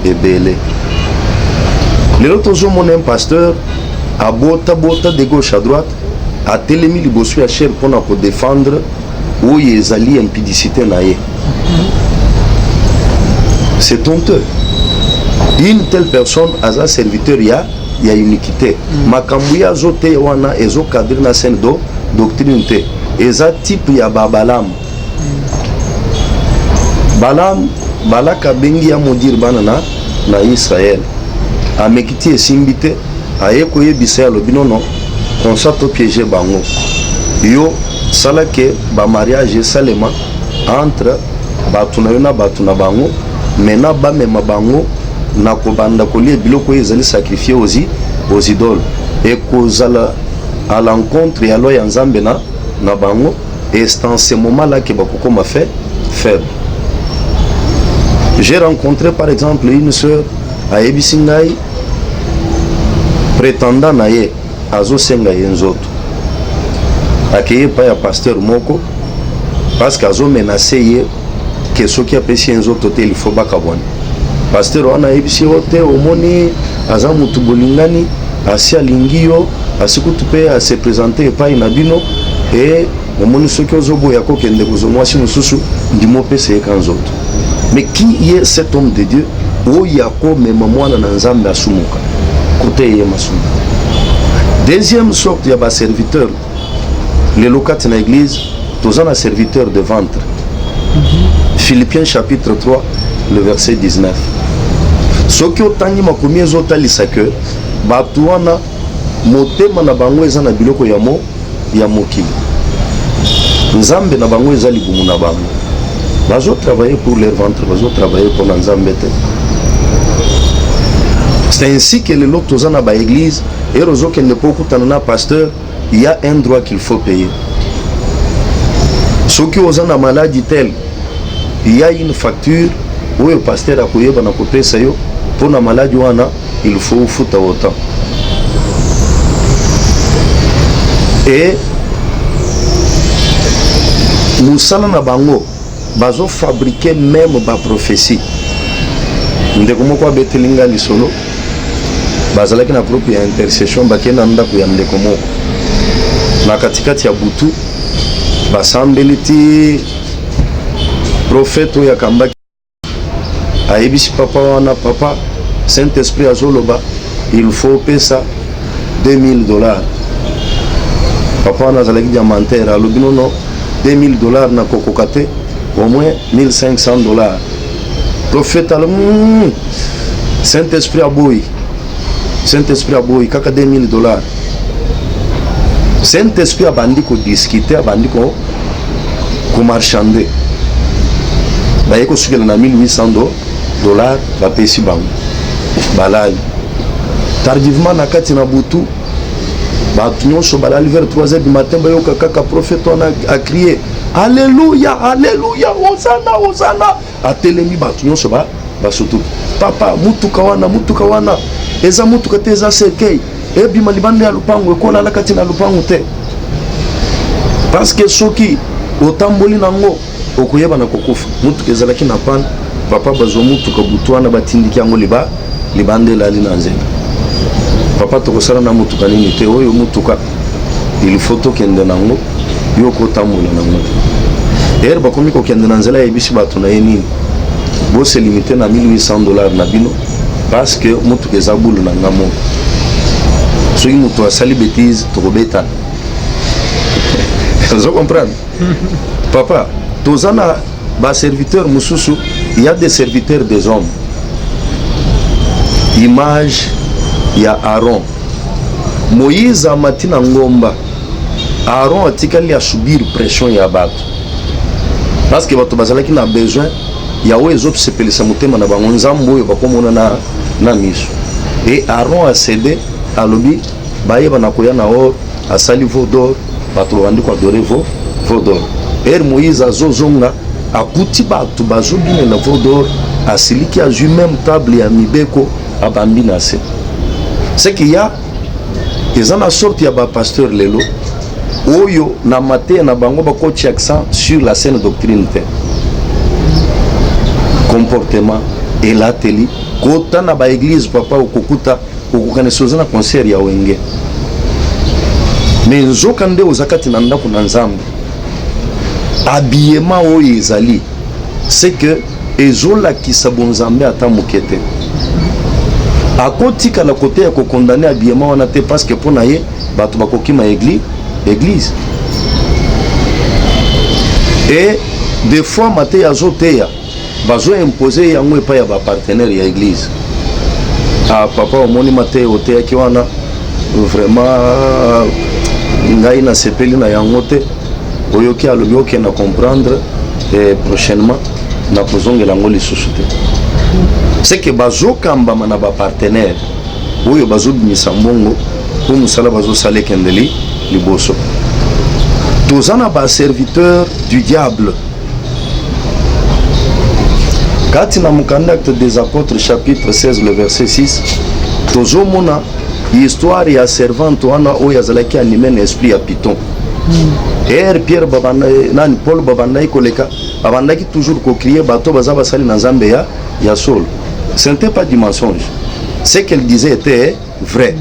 ebele. Lelo tozomona un pasteur abotabota de gauche à droite, atelemi liboso ya chaire mpona kodéfendre oyo ezali impudicité na ye. C'est honteux. Une telle personne aza serviteur ya iniquité. Makambo ye azoteya wana ezocadrer na saine doctrine te. Eza type ya babalamu. Balaam, Balaka abengi ya maudire bana na Israel. Ameki ti esimbi te, aye koyebisa ye, alobi: "Nono, comme ça topiéger bango. Yo sala ke bamariage esalema entre bato na yo na bato na bango. Maintenant bamema bango na kobanda kolia biloko oyo ezali sacrifié aux idoles. Ekozala à l'encontre ya loi ya Nzambe na bango. Et c'est en ce moment là que bakokoma fait faible. J'ai rencontré par exemple une sœur, ayebisi ngai prétendant na ye azosenga ye nzoto, akei epai ya pasteur moko parce que azomenace ye ke soki apesi ye nzoto te, il faut bakabwana. Pasteur wana ayebisi yo te, omoni aza motu bolingani, asi alingi yo, asi kutu mpe ase présente epai na bino e omoni soki ozoboya kokende kozwa mwasi mosusu, ndima opesa ye ka nzoto. Mais qui est cet homme de Dieu oyo akomema mwana na Nzambe asumuka kote ye masumu? Deuxième sorte ya baserviteur lelo kati na église, toza na serviteur de ventre. Philippiens chapitre 3, le verset 19, soki otangi makomi, ezotalisa ke bato wana motema na bango eza na biloko ya mokili, Nzambe na bango eza libumu na bango. Bazotravailler pour leur ventre, bazotravailler mpona Nzambe te. C'est ainsi que lelo toza na baéglise ere ozokende mpo okutana na pasteur, il y a un droit qu'il faut payer. Soki oza na maladie telle, il y a une facture oyo pasteur akoyeba na kopesa yo mpo na maladie wana, il faut ofuta autant. Et mosala na bango, bazofabriquer même baprophétie. Ndeko moko abeteli nga lisolo, bazalaki na groupe ya intercession, bakei na ndako ya ndeko moko na katikati ya butu, basambeli ti prophète oyo akambaki ayebisi papa wana: "Papa, Saint Esprit azoloba il faut opesa 2000 $." Papa wana azalaki diamantaire, alobi: "Nono, 2000 $ nakokoka te, au moins 1500 $." Prophète alobi: Saint Esprit aboyi, Saint Esprit aboyi, kaka 2000 $." Saint Esprit abandi kodiscuter, abandi komarchander, baye kosukela na 1800 $. Bapesi bango, balali. Tardivement na kati na butu, bato nyonso balali, vers 3 heures du matin, bayoka kaka prophète wana acrier: "Alleluya, alleluya, hosana, hosana!" Atelemi, bato nyonso basutuki. "Papa, mutuka wana, mutuka wana eza mutuka te, eza cercueil. Ebima libanda ya lupango, ekolala kati na lupango te, parce que soki otamboli nango okoyeba na kokufa." Mutuka ezalaki na panne. Papa, bazwa mutuka butu wana, batindiki yango libanda, elali na nzela. "Papa, tokosala na mutuka nini te? Oyo mutuka il faut tokende nango, yo kotambola nango te." Ere bakomi kokende na nzela, ayebisi bato na ye nini: "Bose limite na 1800 $ na bino, parce que mutuka eza bulu na nga moko. Soki moto asali bétise, tokobetana." Ozo comprendre, papa? Toza na baserviteur mosusu, il y a des serviteurs des hommes, image ya Aaron. Moïse amati na ngomba, Aaron atikali asubir pression ya bato, parce que bato bazalaki na besoin ya oyo ezosepelisa motema na bango, Nzambe oyo bakomona na miso. E Aaron acéder, alobi bayeba na koya na or, asali veau d'or, bato babandi koadorer veau d'or. Ere Moïse azozonga, akuti bato bazobinela veau d'or, asiliki, azwi même table ya mibeko, abambi na se. Ce qu'il y a, eza na sorte ya bapasteur lelo oyo na mateya na bango bakotia accent sur la saine doctrine te, comportement, elateli. Kota na baéglise, papa, okokuta, okokanisa oza na concert ya Wenge, mais nzoka nde oza kati na ndako na Nzambe. Habillement oyo ezali, c'est que ezolakisa bonzambe ata moke te. Akotikala kote ya kocondamner habillement wana te, parce que mpo na ye bato bakokima église. Et des fois mateya azoteya, bazoimpose yango epai ya bapartenaire ya église: "Ah papa, omoni mateya oteyaki wana, vraiment ngai nasepeli na yango te." Oyoki alobi: "Okenda comprendre et prochainement nakozongela yango lisusu te." C'est que bazokambama na bapartenaire oyo bazobimisa mbongo mpo mosala bazosala ekendeli liboso. Toza na baserviteur du diable. Kati na mokanda Acte des Apôtres, chapitre 16, le verset 6, tozomona histoire ya servante wana oyo azalaki animé na esprit ya python. Ere Pierre babanda, nani, Paul babandaki koleka, babandaki toujours kocrier: bato baza basali na Nzambe ya solo. Ce n'était pas du mensonge, ce qu'elle disait était vrai,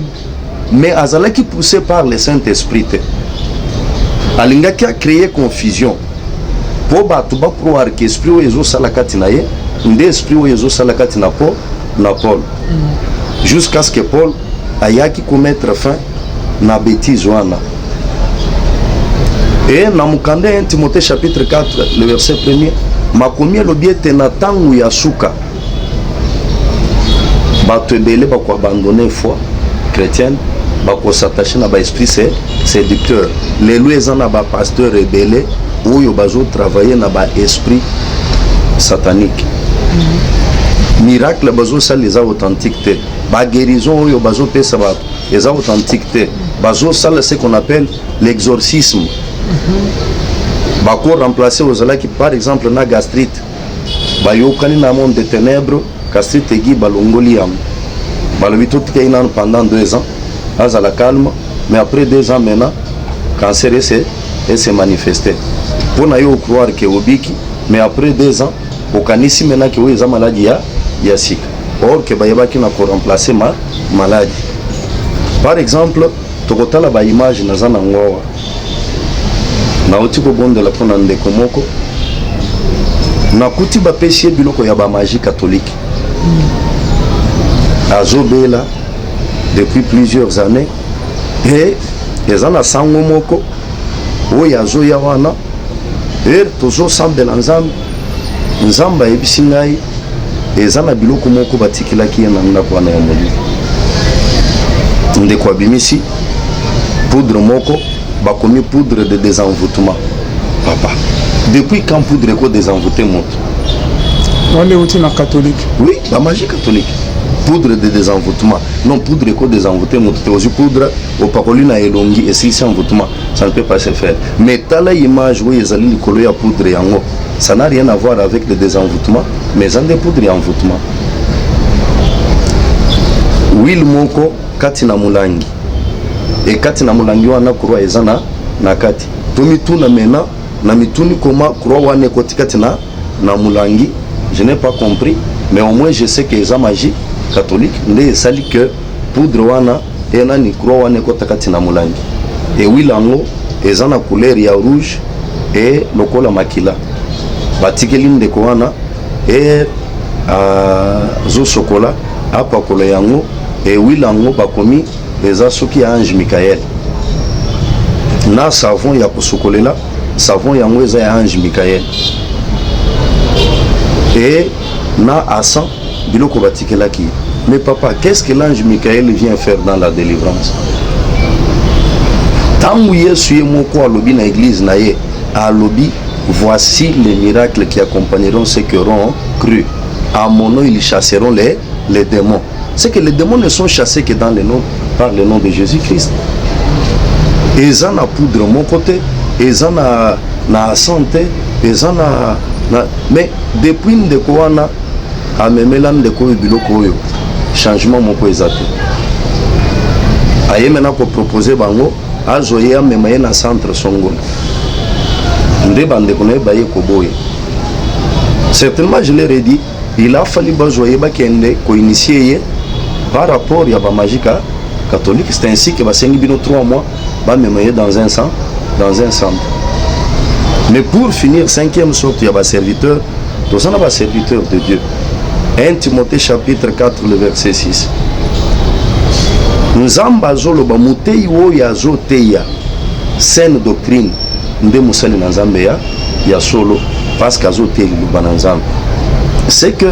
mais azalaki poussé par le Saint-Esprit te. Alingaki acréer confusion mpo bato bacroire ke esprit oyo ezosala kati na ye nde esprit oyo ezosala kati na Paul, na Paul, jusqu'à ce que Paul ayaki komettre fin na bêtise wana. E na mokanda ya 1 Timothée, chapitre 4, le verset 1er, makomi elobi ete na ntango ya suka bato ebele bakoabandonner foi chrétienne, bakos'attacher na baesprit séducteur. Lelo eza na bapasteur ebele oyo bazotravailler na baesprit satanique. Miracle bazosala eza authentique te, baguérison oyo bazopesa bato eza authentique te. Bazosala ce qu'on appelle l'exorcisme. Bako remplacer, ozalaki par exemple na gastrite, bayokani na monde de ténèbres, gastrite egi, balongoli yango, balobi totika ye nano pendant 2 ans, azala calme. Mais après 2 ans maintenant, cancer ese manifeste. Mpo na yo ocroire ke obiki, mais après 2 ans okanisi maintenant ke oyo eza maladi ya sika, or ke bayebaki na koremplacer ma maladi. Par exemple, tokotala baimage naza nango awa. Nauti kobondela mpo na ndeko moko, nakuti bapesi ye biloko ya bamagie catholique. Azobela depuis plusieurs années e eza na sango moko oyo azoya wana. Ere tozosambela Nzambe, Nzambe ayebisi ngai eza na biloko moko batikelaki ye na ndako wana ya molili. Ndeko abimisi poudre moko, bakomi poudre de désenvoûtement. Papa, depuis quand poudre eko désenvoûter moto? Wana euti na catholique. Oui, bamagie catholique, poudre de désenvoûtement. Non, poudre eko désenvoûter moto te. Ozwi poudre, opakoli na elongi, esilisi envoûtement? Ça ne peut pas se faire. Mais tala image oyo ezali likolo ya poudre yango, ça n'a rien à voir avec le désenvoûtement, mais eza nde poudre ya envoûtement. Huile moko kati na molangi, e kati na molangi wana croix eza na kati. Tomituna maintenant na mituni koma croix wana ekoti kati na molangi. Je n'ai pas compris, mais au moins je sais que eza magie catholique nde esali que poudre wana e nani, croix wana ekota kati na molangi. E huile yango eza na couleur ya rouge e lokola makila. Batikeli ndeko wana e azosokola, apakola yango. E huile yango bakomi eza soki ya ange Michael, na savon ya kosokolela, savon yango eza ya ange Michael, e na encens, biloko batikelaki ye. Mais papa, qu'est-ce que l'ange Michael vient faire dans la délivrance? Ntango Yesu ye moko alobi na église na ye, alobi: "Voici les miracles qui accompagneront ceux qui auront cru. À mon nom, ils chasseront les démons." C'est que les démons ne sont chassés que dans le nom par le nom de Jésus-Christ. Eza na poudre moko te, eza na encens te, eza na. Mais depuis ndeko wana amemela ndeko oyo biloko oyo, changement moko eza te. Aye mena kopropose bango azwa ye, amema ye na centre songolo. Nde bandeko na ye baye koboya. Certainement, je leur ai dit, il a fallu bazwa ye, bakende koinitier ye par rapport ya bamagie catholique. C'est ainsi que basengi bino 3 mois, bamema ye dans un centre. Mais pour finir, cinquième sorte ya baserviteur, toza na baserviteur de Dieu. 1 Timothée, chapitre 4, le verset 6, Nzambe azoloba: motei oyo azoteya saine doctrine nde mosali na Nzambe ya solo, parce que azoteya liloba na Nzambe. C'est que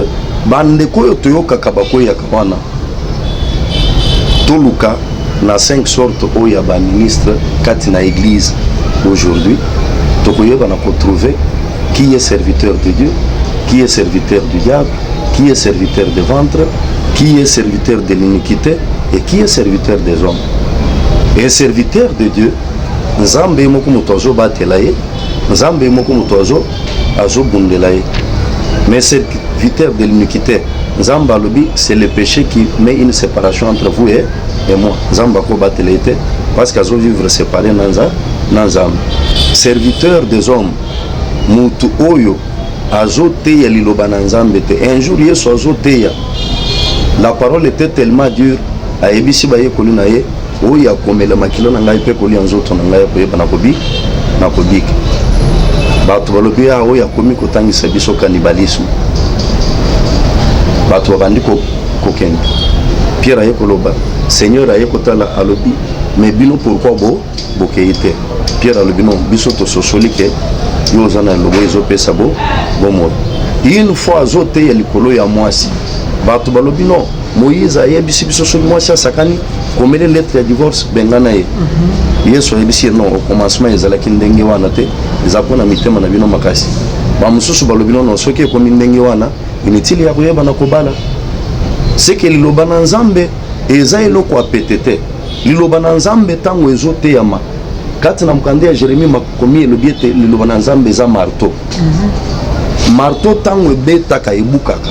bandeko oyo toyokaka bakoyaka wana, toluka na cinq sortes oyo ya baministre kati na église aujourd'hui, tokoyeba na kotrouver qui est serviteur de Dieu, qui est serviteur du diable, qui est serviteur de ventre, qui est serviteur de l'iniquité et qui est serviteur des hommes. Et serviteur de Dieu Nzambe ye moko moto azobatela ye, Nzambe ye moko moto azo azobundela ye. Mais serviteur de l'iniquité, Nzambe alobi c'est le péché qui met une séparation entre vous et moi. Nzambe akobatela ye te parce que azovivre séparé na na Nzambe. Serviteur des hommes, mutu oyo azoteya liloba na Nzambe te. Un jour Yesu azoteya, la parole était tellement dure, ayebisi bayekoli na ye: oyo akomela makila na ngai mpe kolia nzoto na ngai akoyeba na kobika. Bato balobi: a oyo akomi kotangisa biso cannibalisme. Bato babandi kokende. Pierre aye koloba: Seigneur. Aye kotala, alobi: mais bino, pourquoi bo bokei te? Pierre alobi: non, biso tososoli ke yo oza na lobo ezopesa bo bomoi. Une fois azoteya likolo ya mwasi, bato balobi: non, Moïse ayebisi biso soki mwasi asakani, komele lettre ya divorce, bengana ye. Yesu ayebisi ye: non, au commencement ezalaki ndenge wana te, eza mpona mitema na bino makasi. Bamosusu balobi: nono, soki ekomi ndenge wana, inutile ya koyeba na kobala. Seke liloba na Nzambe eza eloko ya pete te. Liloba na Nzambe, ntango ezoteyama kati na mokanda ya Jérémie, makomi elobi ete liloba na Nzambe eza marteau. Marteau ntango ebetaka, ebukaka.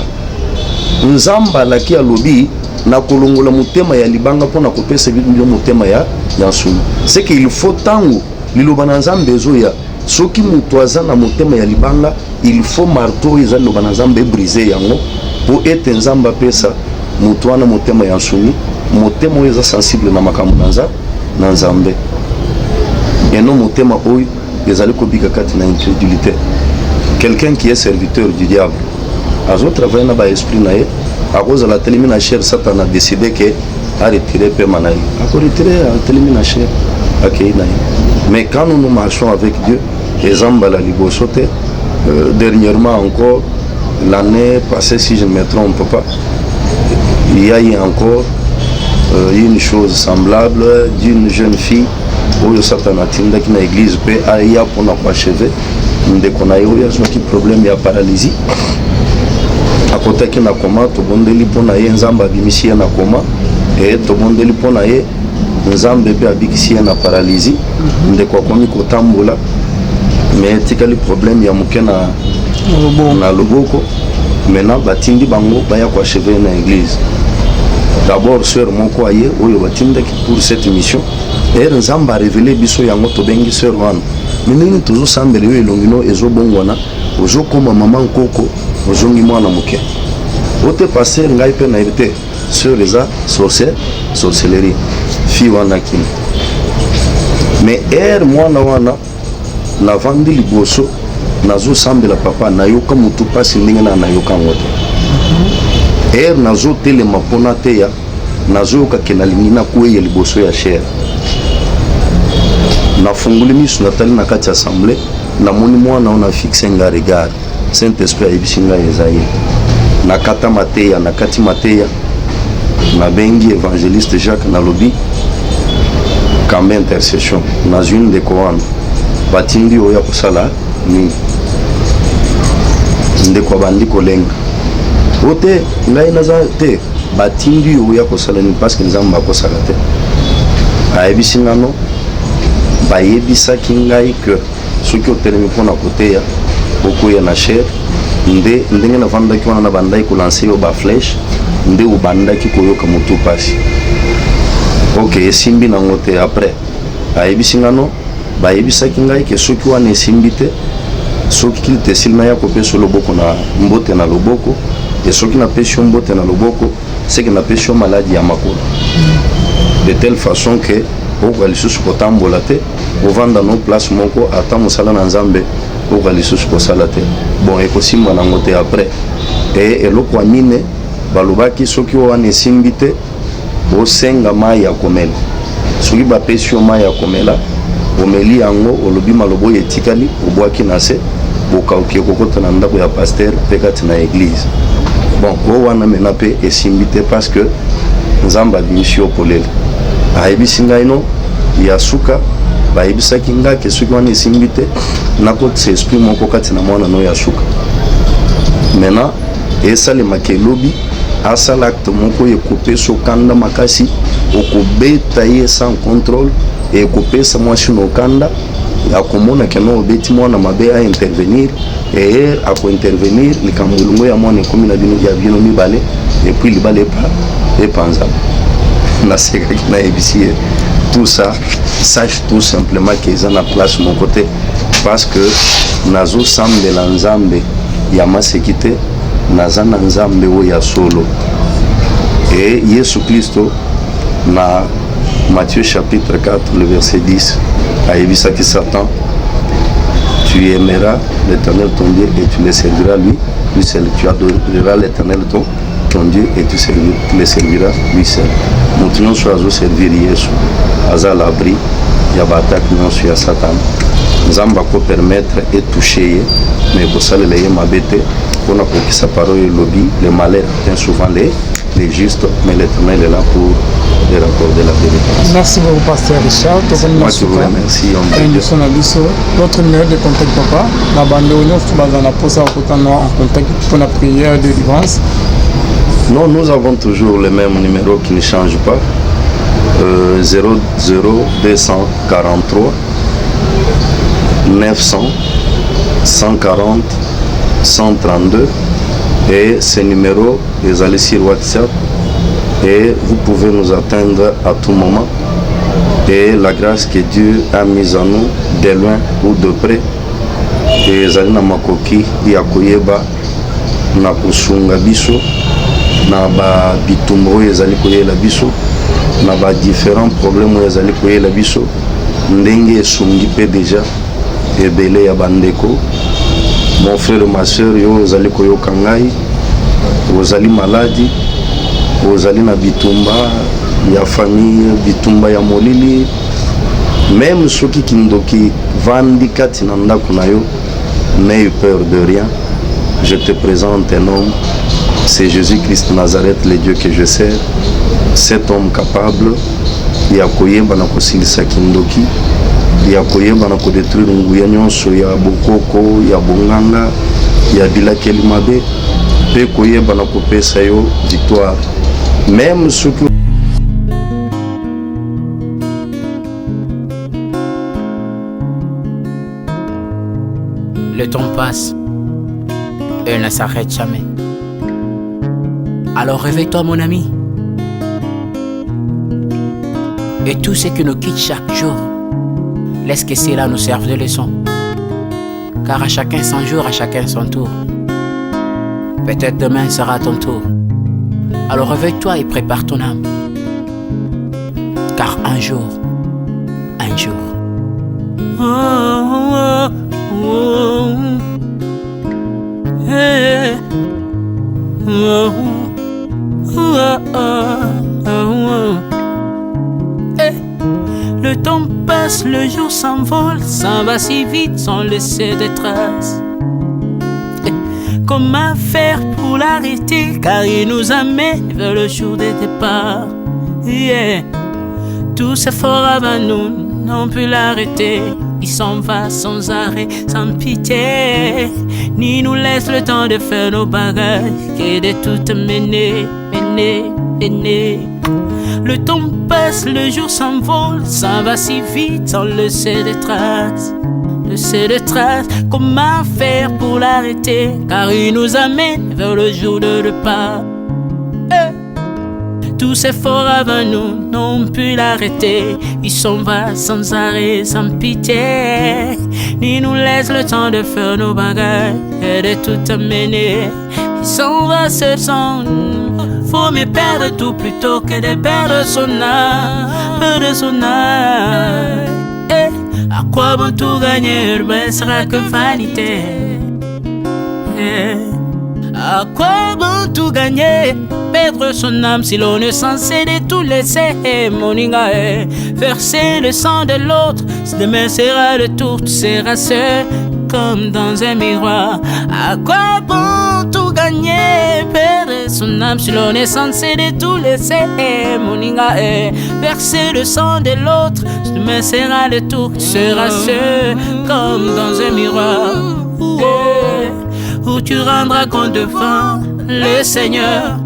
Nzambe alaki, alobi: na kolongola motema ya libanga mpona kopesa bino motema ya nsuni. C'est que il faut, ntango liloba na Nzambe ezoya, soki moto aza na motema ya libanga, il faut marteau oyo eza liloba na Nzambe ebrise yango, mpo ete Nzambe apesa moto wana motema ya nsuni, motema oyo eza sensible na makambo na Nzambe, eno motema oyo ezali kobika kati na incrédulité. Quelqu'un qui est serviteur du diable azotravaille na baesprit na ye, akozala atelemi na chaire, Satan adécide ke aretire pema na ye, akoretire, atelemi na chaire, akei na ye. Mais quand nous, nous marchons avec Dieu, eza mbala liboso te. Dernièrement encore, l'année passée, si je ne me trompe pas, il y a eu encore une chose semblable d'une jeune fille oyo Satan atindaki na église mpe aya mpona koachever ndeko na ye oyo azwaki problème ya paralysie, akotaki na coma. Tobondeli mpo na ye, Nzambe abimisi ye na coma. E tobondeli mpo na ye, Nzambe mpe abikisi ye na paralysie. Ndeko akomi kotambola, mais etikali problème ya moke na loboko. Maintenant batindi bango baya koachever na église. D'abord sœur moko aye oyo batindaki pour cette mission. Ere Nzambe arévéler biso yango, tobengi sœur wana: me ndenge tozosambela yo, elongi no ezobongwana, ozokóma mama nkoko, ozongi mwana moke. O te, pasteur, ngai mpe nayebi te. Sœur, eza sorcière, sorcellerie. Fille wana kini. Mais ere mwana wana navandi liboso, nazosambela, papa, nayoka motu mpasi ndenge na nayoka yango te. Ere nazotelema mpona teya, nazoyoka ke nalingi nakweya liboso ya chaire. Nafungoli miso, natali na kati ya assemblée, namoni mwana oyo na fixe nga regard. Saint Esprit ayebisi ngai eza ye. Nakata mateya, nakati mateya, nabengi évangéliste Jacques, nalobi: kambe intercession. Nazwi ndeko wana, batindi oyo ya kosala nini? Ndeko abandi kolenga: o te, ngai naza te. Batindi yo oya kosala nini? Parce que Nzambe akosala te. Ayebisi ngano: bayebisaki ngai ke soki otelemi mpona koteya, okoya na chaire. Nde ndenge navandaki wana, nabandaki kolancer yo baflèche, nde obandaki koyoka motu mpasi. Ok, esimbi nango te. Après ayebisi ngano: bayebisaki ngai ke soki wana esimbi te, soki culte esili, naya kopesa loboko na mbote na loboko. E soki napesi yo mbote na loboko, seke napesi yo maladi ya makolo, de telle façon ke okoka lisusu kotambola te, ovanda no place moko, ata mosala na Nzambe okoka lisusu kosala te. Bon, ekosimba nango te. Après e eloko ya mine, balobaki soki wana esimbi te, osenga mai ya komela. Soki bapesi yo mai ya komela, omeli yango, olobi maloba oyo etikali, obwaki na se, bokauki ekokota na ndako ya pasteur mpe kati na église. Bon, oyo wana mena mpe esimbi te, parce que Nzambe abimisi yo polele. Ayebisi ngai: no, ya suka, bayebisaki ngai ke soki wana esimbi te, nakotisa esprit moko kati na mwana no ya suka. Maintenant esalemaka, elobi asala acte moko ekopesa okanda makasi, okobeta ye sans contrôle. Ekopesa mwasi no kanda, akomona que no obeti mwana mabe, a intervenir e akointervenir, likambo elongo ya mwana ekomi na bino ya bino mibale, et puis libala epa epanzana. Nasekaki, nayebisi ye tout ça, sache tout simplement que eza na place moko te, parce que nazosambela Nzambe ya maseki te, naza na Nzambe oyo ya solo. E Yesu Kristo, na Matthieu chapitre 4, le verset 10, ayebisaki Satan: "Tu aimeras l'Éternel ton Dieu et tu le serviras lui lui seul. Tu adoreras l'Éternel ton Dieu et tu le serviras lui seul." Moto nyonso azoservir Yesu aza à l'abri ya baattaque nyonso ya Satan. Nzambe akopermettre etouche ye, mais ekosalela ye mabe te, mpona kokisa parole elobi: "Le malheur atteint souvent les justes, mais l'Éternel est là pour leur accorder la délivrance." Merci beaucoup, pasteur Richard. Tokomi na suka émission na biso. Votre numéro de contact, papa, na bandeko nyonso baza na mposa ya kokutana en contact mpona prière de délivrance. Non, nous avons toujours le même numéro qui ne change pas. 00243 900 140 132, et ce numéro est allé sur WhatsApp et vous pouvez nous atteindre à tout moment. Et la grâce que Dieu a mise en nous, de loin ou de près, ezali na makoki ya koyeba na kosunga biso na babitumba oyo ezali koyela biso, na badifférents problèmes oyo ezali koyela biso, ndenge esungi mpe déjà ebele ya bandeko. Mon frère, ma soeur, yo ozali koyoka ngai, ozali maladi, ozali na bitumba ya famille, bitumba ya molili, même soki kindoki vandi kati na ndako na yo, n'aie peur de rien. Je te présente un homme, c'est Jésus-Christ Nazareth, le Dieu que je sers. Cet homme capable ya koyeba na kosilisa kindoki, ya koyeba na kodétruire nguya nyonso ya bokoko, ya bonganga, ya bilakeli mabe, mpe koyeba na kopesa yo victoire, même soki Le temps passe et ne s'arrête jamais. Alors réveille-toi, mon ami. Et tout ce qui nous quitte chaque jour, laisse que cela nous serve de leçon. Car à chacun son jour, à chacun son tour. Peut-être demain sera ton tour. Alors réveille-toi et prépare ton âme. Car un jour, un jour. Oh. Hey. Oh. Eh. Le temps passe, le jour s'envole, s'en va si vite sans laisser de traces. Eh. Comment faire pour l'arrêter? Car il nous amène vers le jour des départs. Yeah. Tous ces forts avant nous n'ont pu l'arrêter. Il s'en va sans arrêt, sans pitié, ni nous laisse le temps de faire nos bagages, que de tout mener, mener, mener. Le temps passe, le jour s'envole, s'en va si vite sans laisser de traces. Laisser de traces, comment faire pour l'arrêter? Car il nous amène vers le jour de départ. Eh. Tous ces forts avant nous n'ont pu l'arrêter. Il s'en va sans arrêt, sans pitié, ni nous laisse le temps de faire nos bagages et de tout amener. Il s'en va seul sans. Faut mieux perdre tout plutôt que de perdre son âme, perdre son âme. Eh, à quoi bon tout gagner, mais sera que vanité. Eh, à quoi bon tout gagner, perdre son âme, si l'on est censé de tout laisser? Moninga, eh, verser le sang de l'autre, demain sera le tour, tu seras seul comme dans un miroir. À quoi bon tout gagner, perdre son âme, si l'on est censé de tout laisser? Moninga, eh, verser le sang de l'autre, demain sera le tour, tu seras seul comme dans un miroir. Eh, où tu rendras compte devant le Seigneur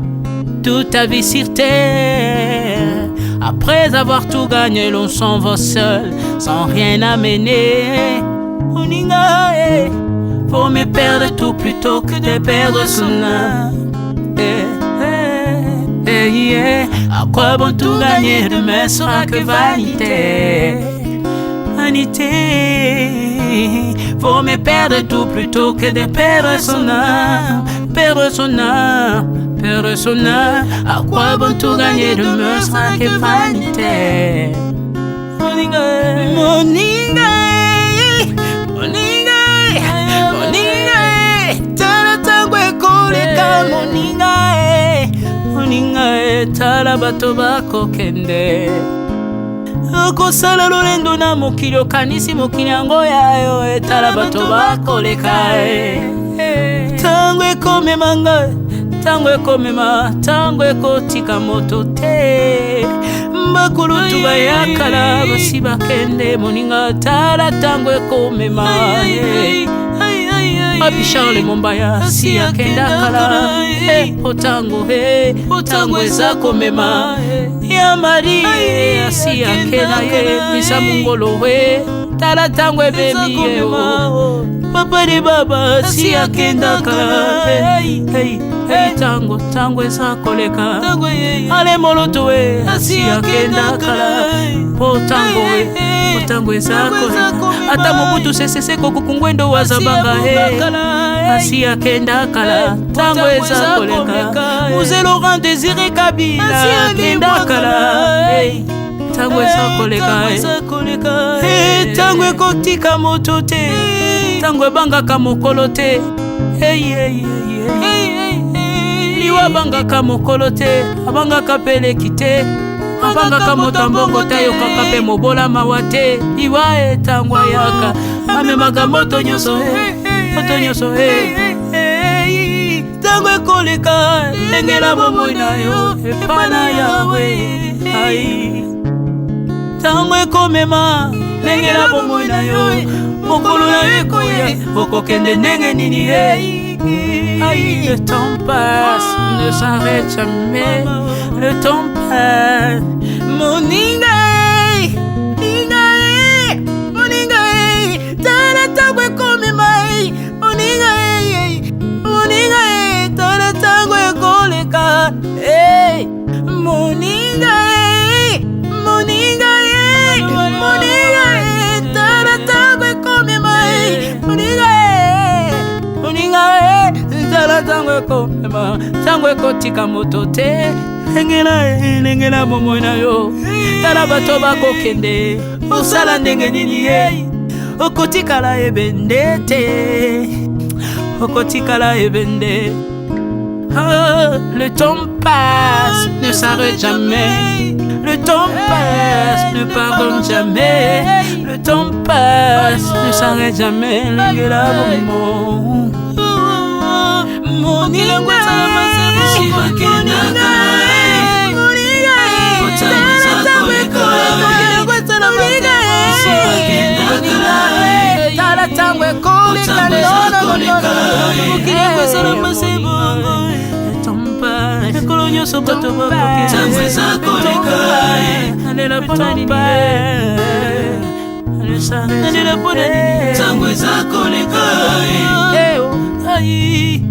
toute ta vie sur terre. À Après avoir tout gagné, l'on s'en va seul, sans rien amener. Moninga, eh, vaut mieux perdre tout plutôt que de perdre son âme. Eh, eh, eh, yeah. À quoi bon tout gagner, demain sera que vanité. Vanité. Vaut mieux perdre tout plutôt que de perdre son âme. Perdre son âme, perdre son âme. À quoi bon tout gagner, demain sera que vanité. Moninga, moninga, moninga, moninga, tala tango ekoleka, moninga, moninga, tala bato bakokende. Okosala lolendo na mokili, okanisi mokili yango ya yo, etala bato bakoleka. Ntango ekomema ngai, ntango ekomema, ntango ekotika moto te. Bakulutu bayakala basi bakende, moninga, tala ntango ekomema. Papi Charles Mombaya si akenda kala, po ntango, ntango eza komema. Ya Mari asi akenda ye, misa mongolo we, tala ntango ebemi ye. Papa de baba si akenda kala, ntango, ntango eza koleka. Ale moloto we asi akenda kala, po ntango we, po ntango eza koleka. Ata Mobutu Sese Seko Kuku Ngwendo wazabanga he asi akenda kala, ntango eza koleka. Mzee Laurent Désiré Kabila akenda kala, ntango eza koleka. Ntango ekotika moto te, ntango ebangaka mokolo te. Liwa abangaka mokolo te, abangaka peleki te, abangaka moto ambongo te, ayokaka mpe mobola mawa te. Liwa etango ayaka, amemaka moto nyonso, moto nyonso. Ntango ekoleka, lengela bomoi na yo epa na Yawe. Ai, ntango ekomema, lengela bomoi na yo, mokolo na yo ekoya, okokende ndenge nini ye? Aïe, le temps passe, ne s'arrête jamais. Le temps passe. Moninga, moninga, moninga, tala tango ekomema. Moninga, moninga, tala tango ekoleka. Moninga, moninga, moninga, tala tango ekomema. Moninga, moninga, tala ntango ekomema, ntango ekotika moto te. Lengela, lengela bomoi na yo, tala bato bakokende, osala ndenge nini ye? Okotikala ebende te, okotikala ebende. Oh, le temps passe, ne s'arrête jamais. Le temps passe, ne pardonne jamais. Le temps passe, ne s'arrête jamais. Lengela bomoi. Moninga, bakendaka, ntango eza koleka. Tala ntango ekoleka, mokili yango esalama se bongo, mikolo nyonso bato. Ntango eza koleka. Nalela mpona nini? Nalela mpona nini? Ntango eza koleka. Ai, ai,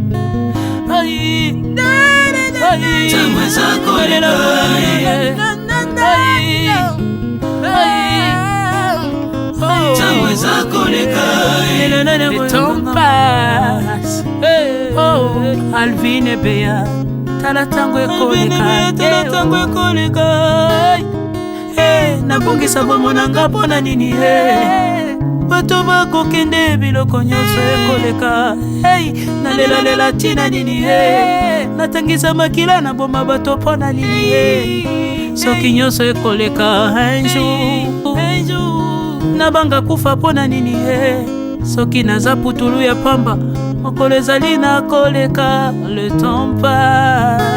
ai. Ntango eza koleka. Ai, ai. Ntango eza koleka. Le temps passe. Oh, Alvin Ebeya, tala ntango ekoleka, tala ntango ekoleka. Nabongisa bomoi na nga mpo na nini? Bato bakokende, biloko nyonso ekoleka. Nalelalela ntina nini? Natangisa makila, naboma bato mpo na nini, soki nyonso ekoleka un jour? Nabanga kufa mpo na nini, soki naza putulu ya pamba? Mokolo ezali na koleka. Le temps passe.